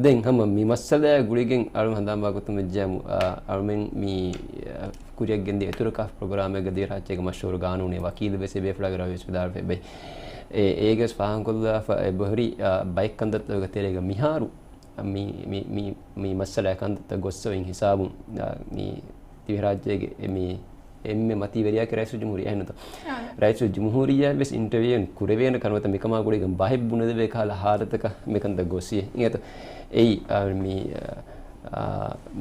ދެން ހަމަ މި މައްސަލައާ ގުޅިގެން އަޅުން ހަނދާންވާ ގޮތުން ވެއްޖެއްޔާމު، އަ، އަޅުމެން މި، އަ، ކުރިއަށް ގެންދިޔަ އިތުރު ކާފަ ޕްރޮގްރާމެއްގަ ދިވެހިރާއްޖޭގެ މަޝްހޫރު ގާނޫނީ ވަކީލު ވެސް އެބޭފުޅާގެ ރަށު ވެސް ވިދާޅުވެ އެބައި. އޭގެ ވެސް ފާހަގަކޮށްލާފަ އެބަހުރި، އަ، ބައެއް ކަންތައްތަކުގެ ތެރޭގަ މިހާރު، އަ، މި، މި، މި، މި މައްސަލައާ ކަންތައްތައް ގޮއްސަ އޮތް ހިސާބުން، އަ، މި ދިވެހިރާއްޖޭގެ އެ މި އެންމެ މަތީވެރިޔާ ރައީސުލްޖުމްހޫރިއްޔާ އެހެންނުތޯ؟ އާ. ރައީސުލްޖުމްހޫރިއްޔާ ވެސް އިންޓަވިއުއެއް ކުރެވޭނެ ކަންތައްތައް މިކަމާ ގުޅިގެން ބަހެއް ބުނެދެވޭ ކަހަލަ ހާލަތަކަށް މިކަންތައް ގޮސްފި. އިނގޭތަ؟ އެއީ، އާ، މި، އާ،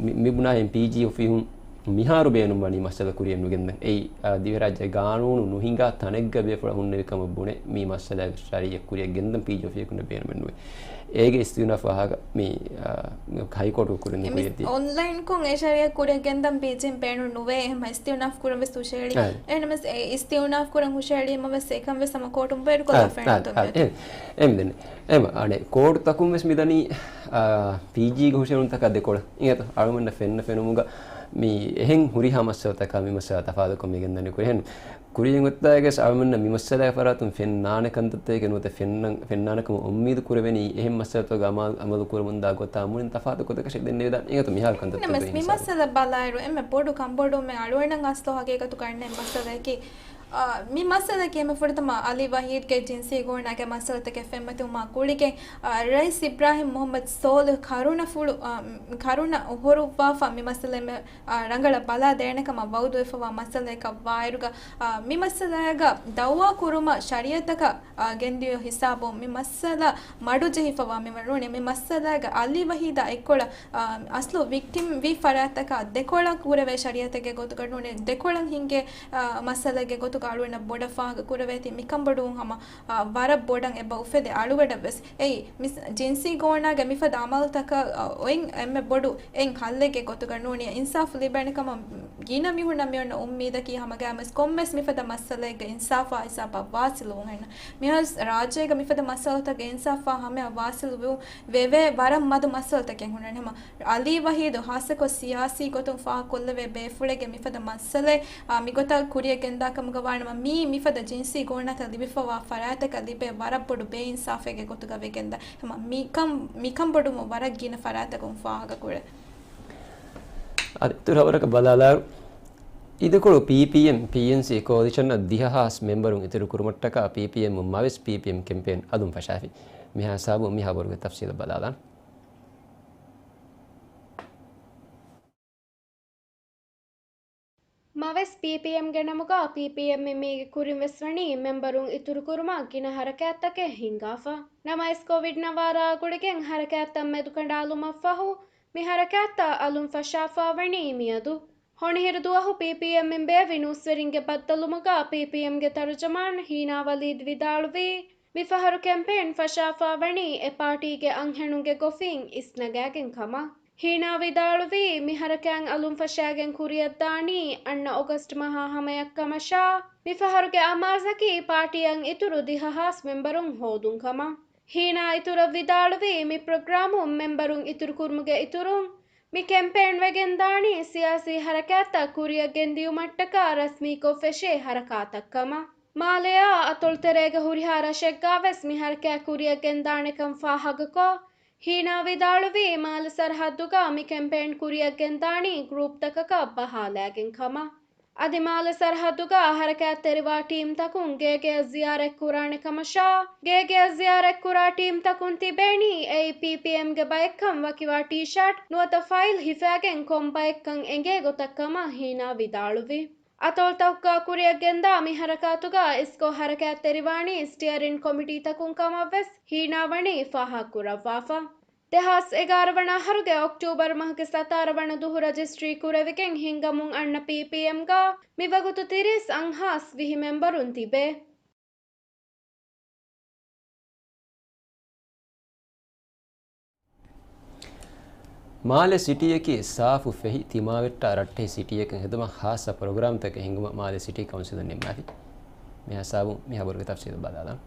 މި، މި ބުނާހެން ޕީޖީ އޮފީހުން މިހާރު ބޭނުންވަނީ މައްސަލަ ކުރިއަށް ނުގެންދަން. އެއީ، އާ، ދިވެހިރާއްޖޭ ގާނޫނު ނުހިނގާ ތަނެއްގަ ބޭފުޅާ ހުންނެވި ކަމަށް ބުނެ މި މައްސަލަ ޝަރީއަތް ކުރިއަށް ގެންދަން ޕީޖީ އޮފީހަކުންނަށް ބޭނުމެއް ނުވޭ. އޭގެ އިސްތިއުނާފު ވާހަކަ މި، އާ، ހައިކޯޓު ކުރިން މި ކުރިއަށްދިޔަ. އޮންލައިންކޮށް އެ ޝަރީއަތް ކުރިއަށް ގެންދަން ޕީޖީން ބޭނުން ނުވޭ، އެހެން އިސްތިއުނާފު ކުރަން ވެސް ހުށަހެޅި. އާ. އެހެންނަމަވެސް އެ އިސްތިއުނާފު ކުރަން ހުށަހެޅީމަ ވެސް އެކަން ވެސް ހަމަ ކޯޓުން ބޭރުކޮށްލާފަ އެހެން އެހެން. އެހެން ދެން. އެހެން އަނެއް ކޯޓުތަކުން ވެސް މިދަނީ، އާ، ޕީޖީގެ ހުށަހެޅުންތަކާ ދެކޮޅަށް. އިނގޭތަ؟ އަޅުމެންނަށް ފެންނަ ފެނުމުގަ މި އެހެން ހުރިހާ މައްސަލަތަކާ މި މައްސަލަ ތަފާތުކޮށް މި ގެންދަނީ ކުރިހެން. ކުރިއަށް އޮތްތާގެސް އަޅުމެންނަށް މި މައްސަލައިގެ ފަރާތުން ފެންނާނެ ކަންތައްތަކެއް ނުވަތަ ފެންނަން، ފެންނާނެ ކަމަށް އުއްމީދު ކުރެވެނީ އެހެން މައްސަލަތަކުގަ އަމާ-، އަމަލު ކުރަމުންދާ ގޮތާ މުޅިން ތަފާތު ގޮތަކަށް ދެންނެވިދާނެ. އިނގޭތަ މިހާރު ކަންތައްތަކުގަ ނަމަވެސް މި ހިސާބު. މައްސަލަ ބަލާއިރު އެންމެ ބޮޑު ކަންބޮޑުވުމެއް އަޅުގަނޑަށް އަސްލު ހަގީގަތުގަ އަންނަ މައްސަލައަކީ އާ، މި މައްސަލައަކީ އެންމެ ފުރަތަމަ އަލީ ވަހީދްގެ ޖިންސީ ގޯނާގެ މައްސަލަތަކެއް ފެންމަތިވުމާ ގުޅިގެން، އާ، ރައީސް އިބްރާހިމް މުހައްމަދު ސޯލިހު ކަރުނަފުޅު، އާ، ކަރުނަ އޮހޮރުއްވާފަ މި މައްސަލަ އެންމެ، އާ، ރަނގަޅަށް ބަލާ ދޭނެ ކަމަށް ވައުދުވެފަވާ މައްސަލައަކަށް ވާއިރުގަ، އާ، މި މައްސަލައިގަ ދައުވާ ކުރުމަށް ޝަރީއަތަކަށް، އާ، ގެންދިޔު ހިސާބުން މި މައްސަލަ މަޑުޖެހިފަވާ މި ނޫނީ މި މައްސަލައިގަ އަލީ ވަހީދާ އެއްކޮޅަށް، އާ، އަސްލު ވިކްޓިމް ވި ފަރާތްތަކާ ދެކޮޅަށް ކުރެވޭ ޝަރީއަތެއްގެ ގޮތުގަ ނޫނީ ދެކޮޅަށް ހިންގޭ، އާ، މައްސަލައެއްގެ ގޮތުގަ އަޅުގަނޑަށް ބޮޑަށް ފާހަގަ ކުރެވޭތީ މިކަންބޮޑުވުން ހަމަ، އާ، ވަރަށް ބޮޑަށް އެބަ އުފެދޭ އަޅުގަނޑަށް ވެސް. އެއީ، މިސް-، ޖިންސީ ގޯނާގެ މިފަދަ އަމަލުތަކަށް، އާ، އޮތް އެންމެ ބޮޑު އެއް ހައްލެއްގެ ގޮތުގަ ނޫނީ އިންސާފު ލިބޭނެ ކަމަށް ގިނަ މީހުންނަށް މިއޮންނަ އުއްމީދަކީ ހަމަގައިމުވެސް ކޮންމެސް މިފަދަ މައްސަލައެއްގަ އިންސާފާ ހިސާބަށް ވާސިލުވުން އެންނަ. މިހާރު ރާއްޖޭގަ މިފަދަ މައްސަލަތަކުގަ އިންސާފާ ހަމަޔަށް ވާސިލުވުން ވެވޭ ވަރަށް މަދު މައްސަލަތަކެއް ހުންނަނީ. ހަމަ އަލީ ވަހީދު ހާއްސަކޮށް ސިޔާސީ ގޮތުން ފާހަގަކޮށްލެވޭ ބޭފުޅެއްގެ މިފަދަ މައްސަލައެއް، އާ، މިގޮތަށް ކުރިއަށް ގެންދާ ކަމުގަ ވާނަމަ، މީ މިފަދަ ޖިންސީ ގޯނާތައް ލިބިފަވާ ފަރާތަކަށް ލިބޭ ވަރަށް ބޮޑު ބޭއިންސާފެއްގެ ގޮތުގަ ވެގެންދާ. ހަމަ މިކަން، މިކަން ބޮޑުވުމަށް ވަރަށް ގިނަ ފަރާތަކުން ފާހަގަކުރޭ. އަދި އިތުރު ހަބަރަކަށް ބަލާލާއިރު، އިދިކޮޅު ޕީޕީއެމް، ޕީއެންސީ ކޯލިޝަނަށް ދިހަ ހާސް މެމްބަރުން އިތުރު ކުރުމަށްޓަކާ ޕީޕީއެމް މަވެސް ޕީޕީއެމް ކެމްޕޭން އަލުން ފަށާފި. މިހާ ހިސާބުން މި ހަބަރުގެ ތަފްސީލަށް ބަލާލާން. މަވެސް ޕީޕީއެމްގެ ނަމުގަ ޕީޕީއެމް މީގެ ކުރިން ވެސް ވަނީ މެމްބަރުން އިތުރު ކުރުމަށް ގިނަ ހަރަކާތްތަކެއް ހިންގާފަ. ނަމަވެސް ކޮވިޑް ނަވާރަ ގުޅިގެން ހަރަކާތްތައް މެދުކަނޑާލުމަށްފަހު، މި ހަރަކާތްތައް އަލުން ފަށާފަ ވަނީ މިއަދު. ހޮނިހިރު ދުވަހު ޕީޕީއެމްއިން ބޭއްވި ނޫސްވެރިންގެ ބައްދަލުމުގަ ޕީޕީއެމްގެ ތަރުޖަމާން ހީނާ ވަލީދް ވިދާޅުވީ، މިފަހަރު ކެމްޕޭން ފަށާފަ ވަނީ އެ ޕާޓީގެ އަންހެނުންގެ ގޮފީން އިސްނަގާގެން ކަމަށް. ހީނާ ވިދާޅުވީ، މި ހަރަކާތް އަލުން ފަށާގެން ކުރިއަށްދާނީ އަންނަ އޮގަސްޓް މަހާ ހަމަޔަށް ކަމަށާ، މިފަހަރުގެ އަމާޒަކީ ޕާޓީއަށް އިތުރު ދިހަ ހާސް މެމްބަރުން ހޯދުން ކަމަށް. ހީނާ އިތުރަށް ވިދާޅުވީ، މި ޕްރޮގްރާމުން މެމްބަރުން އިތުރު ކުރުމުގެ އިތުރުން، މި ކެމްޕޭން ވެގެންދާނީ ސިޔާސީ ހަރަކާތްތައް ކުރިއަށް ގެންދިޔުމަށްޓަކާ ރަސްމީކޮށް ފެށޭ ހަރަކާތަކަށް ކަމަށް. މާލެއާ އަތޮޅުތެރޭގަ ހުރިހާ ރަށެއްގާވެސް މި ހަރަކާތް ކުރިއަށް ގެންދާނެކަން ފާހަގަކޮށް، ހީނާ ވިދާޅުވީ، މާލެ ސަރަހައްދުގަ މި ކެމްޕޭން ކުރިއަށް ގެންދާނީ ގްރޫޕްތަކަކަށް ބަހާލާގެން ކަމަށް. އަދި މާލެ ސަރަހައްދުގަ ހަރަކާތްތެރިވާ ޓީމްތަކުން ގޭގެއަށް ޒިޔާރަތްކުރާނެ ކަމަށާ، ގޭގެއަށް ޒިޔާރަތްކުރާ ޓީމްތަކުން ތިބޭނީ އެއީ ޕީޕީއެމްގެ ބައެއްކަން ވަކިވާ ޓީޝާޓް ނުވަތަ ފައިލް ހިފާގެން ކޮން ބައެއްކަން އެނގޭ ގޮތަށް ކަމަށް ހީނާ ވިދާޅުވި. އަތޮޅުތަކުގަ ކުރިއަށް ގެންދާ މި ހަރަކާތުގަ އިސްކޮށް ހަރަކާތްތެރިވާނީ ސްޓިއަރިން ކޮމިޓީތަކުން ކަމަށްވެސް ހީނާ ވަނީ ފާހަގަކުރައްވާފަ. ދެހާސް އެގާރަ ވަނަ އަހަރުގެ އޮކްޓޫބަރު މަހުގެ ސަތާރަ ވަނަ ދުހު ރަޖިސްޓްރީ ކުރެވިގެން ހިންގަމުން އަންނަ ޕީޕީއެމްގަ މިވަގުތު ތިރީސް އަށްހާސް ވިހި މެމްބަރުން ތިބޭ. މާލެ ސިޓީއަކީ ސާފު ފެހި ތިމާވެއްޓާ ރައްޓެހި ސިޓީއަކަށް ހެދުމަށް ހާއްސަ ޕްރޮގްރާމްތަކެއް ހިންގުމަށް މާލެ ސިޓީ ކައުންސިލުން ނިންމާފި. މި ހިސާބުން މި ހަބަރުގެ ތަފްސީލު ބަލާލަން.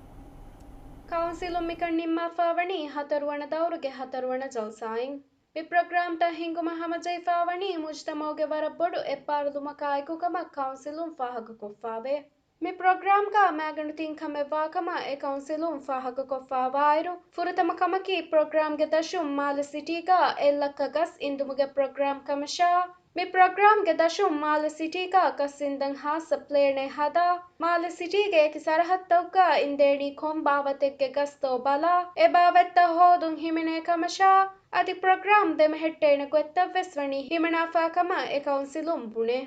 ކައުންސިލުން މިކަން ނިންމާފާވަނީ ހަތަރުވަނަ ދައުރުގެ ހަތަރުވަނަ ޖަލްސާއިން. މި ޕްރޮގްރާމްތައް ހިންގުމަށް ހަމަޖެހިފާވަނީ މުޖްތަމަޢުގެ ވަރަށް ބޮޑު އެއްބާރުލުމަކާއެކު ކަމަށް ކައުންސިލުން ފާހަގަކޮށްފާވޭ. މި ޕްރޮގްރާމްގަ މައިގަނޑު ތިން ކަމެއް ވާކަމަށް އެ ކައުންސިލުން ފާހަގަކޮށްފާވާއިރު، ފުރަތަމަ ކަމަކީ ޕްރޮގްރާމްގެ ދަށުން މާލެ ސިޓީގަ އެއް ލައްކަ ގަސް އިންދުމުގެ ޕްރޮގްރާމް ކަމަށާ، މި ޕްރޮގްރާމްގެ ދަށުން މާލެ ސިޓީގަ ގަސް އިންދަން ހާއްސަ ޕްލޭނެއް ހަދާ، މާލެ ސިޓީގެ އެކި ސަރަހައްދަކުގަ އިންދޭނީ ކޮން ބާވަތެއްގެ ގަސްތޯ ބަލާ، އެ ބާވަތްތައް ހޯދުން ހިމެނޭ ކަމަށާ، އަދި ޕްރޮގްރާމް ދެމެހެއްޓޭނެ ގޮތްތައްވެސް ވަނީ ހިމަނާފާ ކަމަށް އެ ކައުންސިލުން ބުނޭ.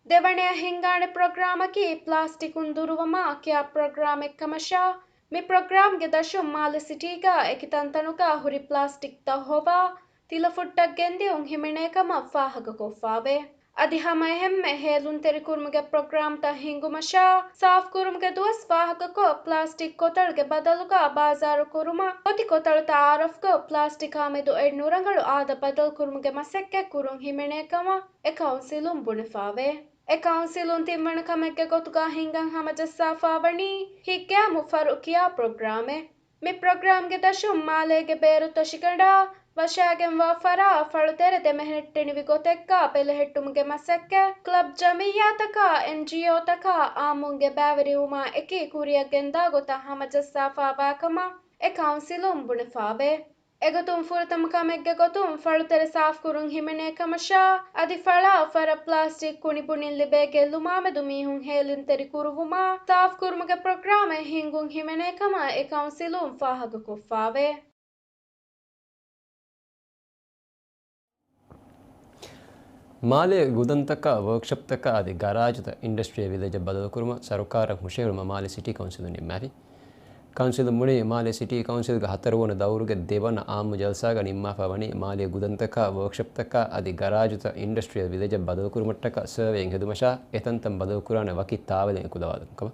ދެވަނަޔަށް ހިންގާނެ ޕްރޮގްރާމަކީ ޕްލާސްޓިކުން ދުރުވުމާ ކެއާ ޕްރޮގްރާމެއް ކަމަށާ، މި ޕްރޮގްރާމްގެ ދަށުން މާލެ ސިޓީގަ އެކި ތަންތަނުގަ ހުރި ޕްލާސްޓިކްތައް ހޮވާ، ތިލަފުއްޓަށް ގެންދިއުން ހިމެނޭ ކަމަށް ފާހަގަކޮށްފާވޭ. އަދި ހަމަ އެހެންމެ ހޭލުންތެރިކުރުމުގެ ޕްރޮގްރާމްތައް ހިންގުމަށާ، ސާފުކުރުމުގެ ދުވަސް ފާހަގަކޮށް، ޕްލާސްޓިކް ކޮތަޅުގެ ބަދަލުގަ ބާޒާރު ކުރުމަށް އޮތި ކޮތަޅު ތައާރަފްކޮށް، ޕްލާސްޓިކާމެދު އޮތް ނުރަނގަޅު އާދަ ބަދަލުކުރުމުގެ މަސައްކަތް ކުރުން ހިމެނޭ ކަމަށް އެ ކައުންސިލުން ބުނެފާވޭ. އެ ކައުންސިލުން ތިންވަނަ ކަމެއްގެ ގޮތުގަ ހިންގަން ހަމަޖައްސާފާވަނީ ހިތްގައިމު ފަރު ކިޔާ ޕްރޮގްރާމެއް. މި ޕްރޮގްރާމްގެ ދަށުން މާލޭގެ ބޭރު ތޮށިގަނޑާ ވަށާގެންވާ ފަރާ ފަޅުތެރެ ދެމެހެއްޓެނިވި ގޮތެއްގަ ބެލެހެއްޓުމުގެ މަސައްކަތް ކްލަބް، ޖަމިއްޔާތަކާ، އެންޖީއޯތަކާ އާއްމުންގެ ބައިވެރިވުމާ އެކީ ކުރިއަށް ގެންދާ ގޮތަށް ހަމަޖައްސާފާވާ ކަމަށް އެ ކައުންސިލުން ބުނެފާވޭ. އެގޮތުން ފުރަތަމަ ކަމެއްގެ ގޮތުން ފަޅުތެރެ ސާފުކުރުން ހިމެނޭ ކަމަށާ، އަދި ފަޅާ ފަރަށް ޕްލާސްޓިކް ކުނިބުނިން ލިބޭ ގެއްލުމާމެދު މީހުން ހޭލުންތެރި ކުރުވުމާ، ސާފުކުރުމުގެ ޕްރޮގްރާމެއް ހިންގުން ހިމެނޭ ކަމަށް އެ ކައުންސިލުން ފާހަގަކޮށްފާވޭ. މާލޭ ގުދަންތަކާ، ވޯކްޝޮޕްތަކާ އަދި ގަރާޖުތައް އިންޑަސްޓްރިއަލް ވިލެޖަށް ބަދަލުކުރުމަށް ސަރުކާރަށް ހުށަހެޅުމަށް މާލޭ ސިޓީ ކައުންސިލުން ނިންމާފި. ކައުންސިލުން ބުނީ، މާލޭ ސިޓީ ކައުންސިލްގެ ހަތަރުވަނަ ދައުރުގެ ދެވަނަ އާއްމު ޖަލްސާގަ ނިންމާފާ ވަނީ، މާލޭ ގުދަންތަކާ، ވޯކްޝޮޕްތަކާ އަދި ގަރާޖުތައް އިންޑަސްޓްރިއަލް ވިލެޖަށް ބަދަލުކުރުމަށްޓަކާ ސަރވޭއެއް ހެދުމަށާ، އެތަންތަން ބަދަލުކުރާނެ ވަކި ތާވަލެއް އެކުލަވާލުމުގަ.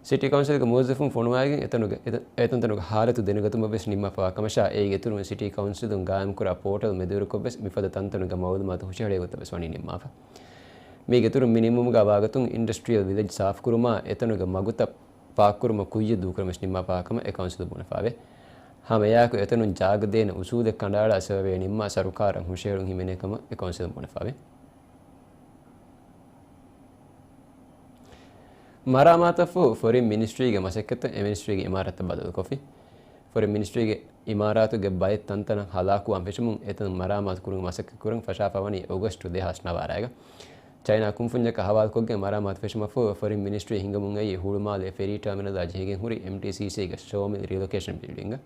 ސިޓީ ކައުންސިލްގެ މުވައްޒަފުން ފޮނުވާގެން އެތަނުގެ، އެތަ-، އެތަންތަނުގެ ހާލަތު ދެނެގަތުމަށް ވެސް ނިންމާފަވާ ކަމަށާ، އޭގެ އިތުރުން ސިޓީ ކައުންސިލުން ގާއިމްކުރާ ޕޯޓަލް މެދުވެރިކޮށް ވެސް މިފަދަ ތަންތަނުގެ މައުލޫމާތު ހުށަހެޅޭގޮތަށް ވެސް ވަނީ ނިންމާފަ. މީގެ އިތުރުން މި ނިންމުމުގަ ވާގޮތުން އިންޑަސްޓްރިއަލް ވިލެޖް ސާފުކުރުމާ، އެތަނުގެ މަގުތައް ޕާކްކުރުމަށް ކުއްޔަށް ދޫކުރަން ވެސް ނިންމާފަވާ ކަމަށް އެ ކައުންސިލުން ބުނެފާވޭ. ހަމައެއާއެކު އެތަނުން ޖާގަ ދޭނެ އުސޫލެއް ކަނޑައަޅާ ސަރވޭ ނިންމާ ސަރުކާރަށް ހުށަހެޅުން ހިމެނޭ ކަމަށް އެ ކައުންސިލުން ބުނެފާވޭ. މަރާމާތަށްފަހު ފޮރިން މިނިސްޓްރީގެ މަސައްކަތަށް އެ މިނިސްޓްރީގެ އިމާރާތަށް ބަދަލުކޮށްފި. ފޮރިން މިނިސްޓްރީގެ އިމާރާތުގެ ބައެއް ތަންތަނަށް ހަލާކުވާން ފެށުމުން އެތަން މަރާމާތު ކުރުމުގެ މަސައްކަތް ކުރަން ފަށާފަ ވަނީ އޮގަސްޓު ދެހާސް ނަވާރައިގަ. ޗައިނާ ކުންފުންޏަކާ ހަވާލުކޮށްގެން މަރާމާތު ފެށުމަށްފަހު ފޮރިން މިނިސްޓްރީ ހިނގަމުން އައީ ހުޅުމާލޭ ފެރީ ޓާމިނަލާ ޖެހިގެން ހުރި އެމްޓީސީސީގެ ޝޯމިލް ރީލޮކޭޝަން ބިލްޑިންގަށް.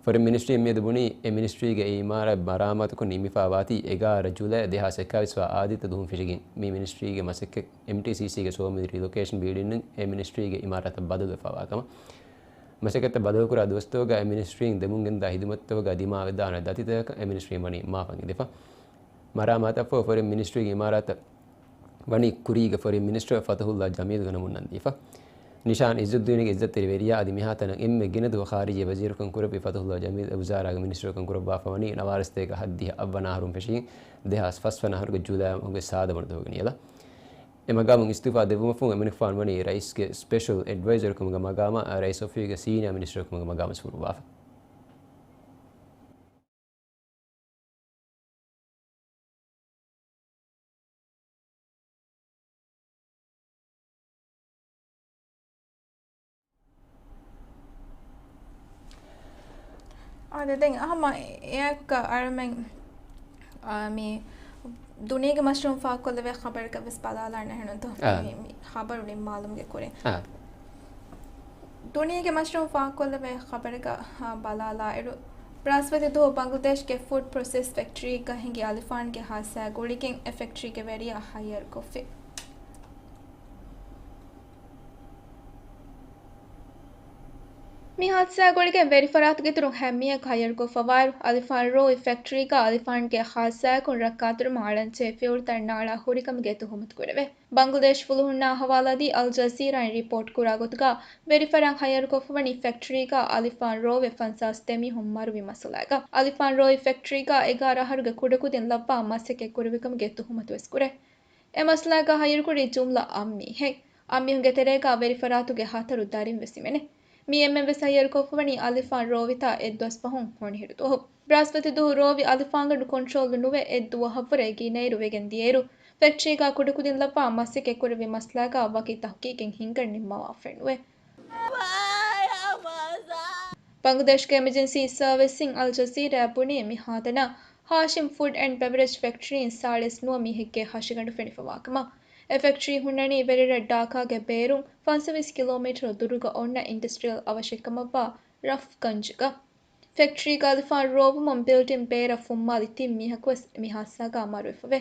ފޮރިން މިނިސްޓްރީ މިއަދު ބުނީ، އެ މިނިސްޓްރީގެ އިމާރާތް މަރާމާތުކޮށް ނިންމިފާ ވާތީ އެގާރަ ޖުލައި ދެހާސް އެކާވީސް ވާ އާދިއްތަ ދުވަހުން ފެށިގެން. މި މިނިސްޓްރީގެ މަސައްކަތް އެމްޓީސީސީގެ ޝޯމިލް ރީލޮކޭޝަން ބިލްޑިން އެ މިނިސްޓްރީގެ އިމާރާތަށް ބަދަލުވެފާވާ ކަމަށް. މަސައްކަތަށް ބަދަލުކުރާ ދުވަސްތަކުގަ އެ މިނިސްޓްރީން ދެމުންގެންދާ ހިދުމަތްތަކުގަ ދިމާވެދާނެ ދަތިތަކަކަށް އެ މިނިސްޓްރީން ވަނީ މާފަށް އިނދެފަ. މަރާމާތަށްފަހު ފޮރިން މިނިސްޓްރީގެ އިމާރާތަށް ވަނީ ކުރީގެ ފޮރިން މިނިސްޓަރ ފަތުހުއްލާ ޖަމީލްގެ ނަމުން ނަންދީފަ. ނިޝާން އިއްޒައްދީންގެ އިއްޒަތްތެރި ވެރިޔާ އަދި މިހާތަނަށް އެންމެ ގިނަ ދުވަހު ޚާރިޖީ ވަޒީރުކަން ކުރެއްވި ފަތުހުއްލާ ޖަމީލް އެ ވުޒާރާގެ މިނިސްޓަރުކަން ކުރައްވާފަ ވަނީ ނަވާރަ ސަތޭކަ ހައްދިހަ އަށްވަނަ އަހަރުން ފެށިގެން ދެހާސް ފަސްވަނަ އަހަރުގެ ޖުލައި މަހުގެ ސާދަ ވަނަ ދުވަހުގެ ނިޔަލަށް. އެ މަގާމުން އިސްތިއުފާ ދެއްވުމަށްފަހު އެމަނިކުފާނު ވަނީ ރައީސްގެ ސްޕެޝަލް އެޑްވައިޒަރ ކަމުގެ މަގާމާ، ރައީސް އޮފީހުގެ ސީނިއާ މިނިސްޓަރ ކަމުގެ މަގާމަށް ފުރުއްވާފަ. އާދެ، ދެން ހަމަ އެއާއެކު އަޅުމެން، އާ، މި ދުނިޔޭގެ މަސްރޫން ފާހަގަކޮށްލެވޭ ޚަބަރަކަށް ވެސް ބަލާލާނެ އެހެންތޯ؟ އާ. މި، މި ޚަބަރު ނިންމާލުމުގެ ކުރިން. އާ. ދުނިޔޭގެ މަސްރޫން ފާހަގަކޮށްލެވޭ ޚަބަރަކަށް، އާ، ބަލާލާއިރު، ބްރާސްފަތި ދުވަހު ބަނގްލަދޭޝްގެ ފުޑް ޕްރޮސެސް ފެކްޓްރީގަ ހިނގި އަލިފާންގެ ހާދިސާއާ ގުޅިގެން އެ ފެކްޓްރީގެ ވެރިޔާ ހައްޔަރުކޮށްފި. މި ހާދިސާ ގުޅިގެން ވެރިފަރާތުގެ އިތުރުން ހަތް މީހަކު ހައްޔަރުކޮށްފަވާއިރު، އަލިފާން ރޯވި ފެކްޓްރީގަ އަލިފާންގެ ހާދިސާއަކުން ރައްކާތެރިވުމަށް އަޅަންޗޭ ފިއުޅުތައް ނާޅާ ހުރިކަމުގެ ތުހުމަތު ކުރެވޭ. ބަނގްލަދޭޝް ފުލުހުންނާ ހަވާލާދީ އަލްޖަޒީރާއިން ރިޕޯޓް ކުރާ ގޮތުގަ، ވެރިފަރާތް ހައްޔަރުކޮށްފަވަނީ ފެކްޓްރީގަ އަލިފާން ރޯވި ފަންސާސް ދެ މީހުން މަރުވި މައްސަލައިގަ. އަލިފާން ރޯވި ފެކްޓްރީގަ އެގާރަ އަހަރުގެ ކުޑަކުދިން ލައްވާ މަސައްކަތް ކުރެވިކަމުގެ ތުހުމަތު ވެސް ކުރޭ. އެ މައްސަލައިގަ ހައްޔަރުކުރީ ޖުމްލަ އަށް މީހެއް. އަށް މީހުންގެ ތެރޭގަ ވެރިފަރާތުގެ ހަތަރު ދަރިން ވެސް ހިމެނޭ. މި އެންމެން ވެސް ހައްޔަރުކޮށްފަވަނީ އަލިފާން ރޯވިތާ އެއްދުވަސް ފަހުން ހޮނިހިރު ދުވަހު. ބްރާސްފަތި ދުވަހު ރޯވި އަލިފާންގަނޑު ކޮންޓްރޯލް ނުވެ އެއްދުވަހަށްވުރެ ގިނައިރު ވެގެން ދިޔައިރު، ފެކްޓްރީގަ ކުޑަކުދިން ލައްވާ މަސައްކަތް ކުރެއްވި މައްސަލައިގަ ވަކި ތަހުގީގެއް ހިންގަން ނިންމަވާފައެއް ނުވޭ. ބަނގްލަދޭޝްގެ އެމަޖެންސީ ސަރވިސްއިން އަލްޖަޒީރާއަށް ބުނީ މިހާތަނަށް ހާޝިމް ފުޑް އެންޑް ބެވަރޭޖް ފެކްޓްރީން ސާޅީސް ނުވަ މީހެއްގެ ހަށިގަނޑު ފެނިފަވާކަމަށް. އެ ފެކްޓްރީ ހުންނަނީ ވެރިރަށް ޑާކާގެ ބޭރުން ފަންސަވީސް ކިލޯމީޓަރު ދުރުގަ އޮންނަ އިންޑަސްޓްރިއަލް އަވަށެއްކަމަށްވާ ރަފްގަންޖުގަ. ފެކްޓްރީގަ އަލިފާން ރޯވުމުން ބިލްޑިން ބޭރަށް ފުންމާލި ތިން މީހަކުވެސް މި ހާދިސާގަ މަރުވެފަވޭ.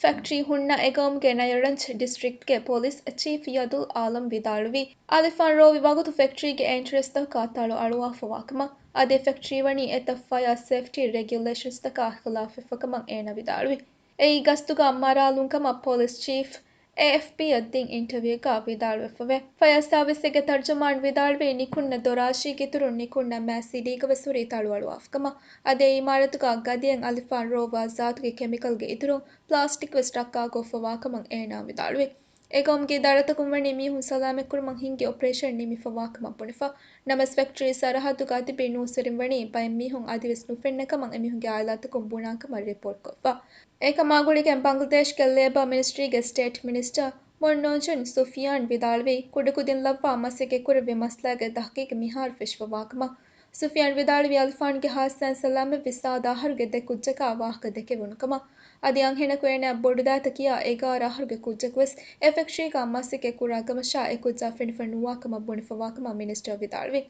ފެކްޓްރީ ހުންނަ އެގައުމުގެ ނަޔަރަންޖް ޑިސްޓްރިކްޓްގެ ޕޮލިސް ޗީފް ޔަދުލް އާލަމް ވިދާޅުވީ، އަލިފާން ރޯވި ވަގުތު ފެކްޓްރީގެ އެންޓްރެންސްތަކަކާ ތަޅު އަޅުވާފަވާކަމަށް، އަދި އެ ފެކްޓްރީ ވަނީ އެތައް ފަޔާ ސޭފްޓީ ރެގިއުލޭޝަންސްތަކާ ޚިލާފެއްފަކަމަށް އޭނާ ވިދާޅުވި. އެއީ ގަސްތުގަ މަރާލުން ކަމަށް ޕޮލިސް ޗީފް އޭއެފްޕީއަށް ދިން އިންޓަވިއުގަ ވިދާޅުވެފަވޭ. ފަޔާ ސާވިސްއެއްގެ ތަރްޖަމާން ވިދާޅުވީ، ނިކުންނަ ދޮރާށީގެ އިތުރުން ނިކުންނަ މާ ސިޓީގަ ވެސް ހުރީ ތަޅު އަޅުވާފަކަމަށް. އަދި އެ އިމާރާތުގަ ގަދައިން އަލިފާން ރޯވާ ޒާތުގެ ކެމިކަލްގެ އިތުރުން ޕްލާސްޓިކް ވެސް ރައްކާކޮށްފަވާކަމަށް އޭނާ ވިދާޅުވި. އެގައުމުގެ އިދާރާތަކުން ވަނީ މީހުން ސަލާމަތްކުރުމަށް ހިންގި އޮޕަރޭޝަން ނިމިފަވާކަމަށް ބުނެފަ. ނަމަވެސް ފެކްޓްރީ ސަރަހައްދުގަ ތިބި ނޫސްވެރިން ވަނީ ބައެއް މީހުން އަދިވެސް ނުފެންނަ ކަމަށް އެމީހުންގެ އާއިލާތަކުން ބުނާކަމަށް ރިޕޯޓްކޮށްފަ. އެކަމާ ގުޅިގެން ބަނގްލަދޭޝްގެ ލޭބަރ މިނިސްޓްރީގެ ސްޓޭޓް މިނިސްޓަރ މޮންނޯޖުން ސުފިޔާން ވިދާޅުވީ، ކުޑަކުދިން ލައްވާ މަސައްކަތް ކުރެއްވި މައްސަލައިގެ ތަހުގީގު މިހާރު ފެށިފަވާކަމަށް. ސުފިޔާން ވިދާޅުވީ އަލްފާންގެ ހާދިސާއިން ސަލާމަތްވި ސާދަ އަހަރުގެ ދެ ކުއްޖަކާ ވާހަކަ ދެކެވުނު ކަމަށް. އަދި އަންހެނަކު އޭނާ ބޮޑުދައިތަ ކިޔާ އެގާރަ އަހަރުގެ ކުއްޖަކުވެސް އެ ފެކްޓްރީގަ މަސައްކަތް ކުރާ ކަމަށާ އެ ކުއްޖާ ފެނިފަ ނުވާ ކަމަށް ބުނެފަވާ ކަމަށް މިނިސްޓަރ ވިދާޅުވި.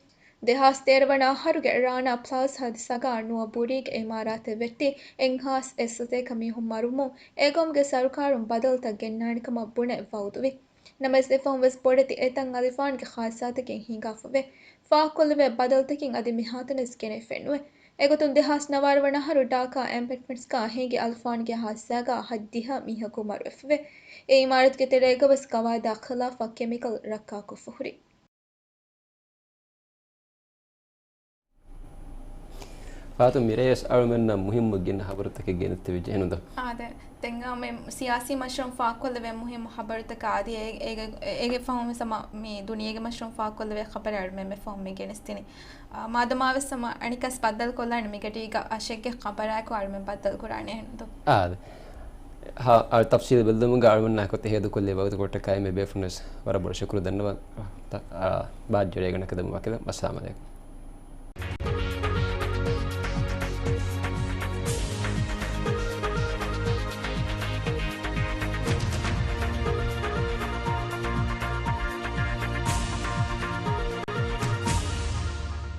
ދެހާސް ތޭރަ ވަނަ އަހަރުގެ ރާނާ ޕްލާޒާ ހާދިސާގަ ނުވަ ބުރީގެ އިމާރާތެއް ވެއްޓި އެއްހާސް އެއްސަތޭކަ މީހުން މަރުވުމުން އެގައުމުގެ ސަރުކާރުން ބަދަލުތައް ގެންނާނެ ކަމަށް ބުނެ ވައުދުވި. ނަމަވެސް އެފަހުން ވެސް ބޮޑެތި އެތައް އަލިފާންގެ ހާދިސާތަކެއް ހިނގާފަވޭ. ފާހަގަކޮށްލެވޭ ބަދަލުތަކެއް އަދި މިހާތަނަވެސް ގެނެވިފައެއްނުވޭ. އެގޮތުން ދެހާސް ނަވާރަ ވަނަ އަހަރު ޑާކާ އެމްޕެޓްމަންޓްސްގަ ހިނގި އަލިފާންގެ ހާދިސާގަ ހަތްދިހަ މީހަކު މަރުވެފަވޭ. އެ އިމާރާތުގެ ތެރޭގަވެސް ގަވާއިދާ ޚިލާފަށް ކެމިކަލް ރައްކާކޮށްފަ ހުރި. ފާތު މިރޭވެސް އަޅުމެންނަށް މުހިއްމު ގިނަ ހަބަރުތަކެއް ގެނެސްދެވިއްޖެ ހެނުދޯ؟ އާދެ، ދެން މި ސިޔާސީ މަޝްރޫޢުން ފާކޮށްލެވޭ މުހިއްމު ހަބަރުތަކާ އަދި އޭގެ، އޭގެ، އޭގެ ފަހުން ވެސް މި ދުނިޔޭގެ މަޝްރޫޢުން ފާކޮށްލެވޭ ޚަބަރެއް އަޅުމެން މި ފަހުން މި ގެނެސްދިނީ. އާ، މާދަމާވެސް ހަމަ އަނެއްކާސް ބައްދަލުކޮށްލާނެ މިގަޑީގަ އަށެއްގެ ޚަބަރާއެކު އަޅުމެން ބައްދަލުކުރާނެ ހެންދު. އާދެ. ހަ، އަ، ތަފްސީލް ބެއްލުމުގަ އަޅުމެންނާ އެކޮތަ ހޭދަކޮށްލި ވަގުތުކޮށްޓަކާއި މި ބޭފުނަސް ވަރަށް ބޮޑަށް ޝުކުރު ދަންނަވަން. ތަ، އާ، ބާއްޖަވެރި ގަނޑަކަށް ދެމުމަކެލަ. އައްސަލާމު ޢަލައިކުމް.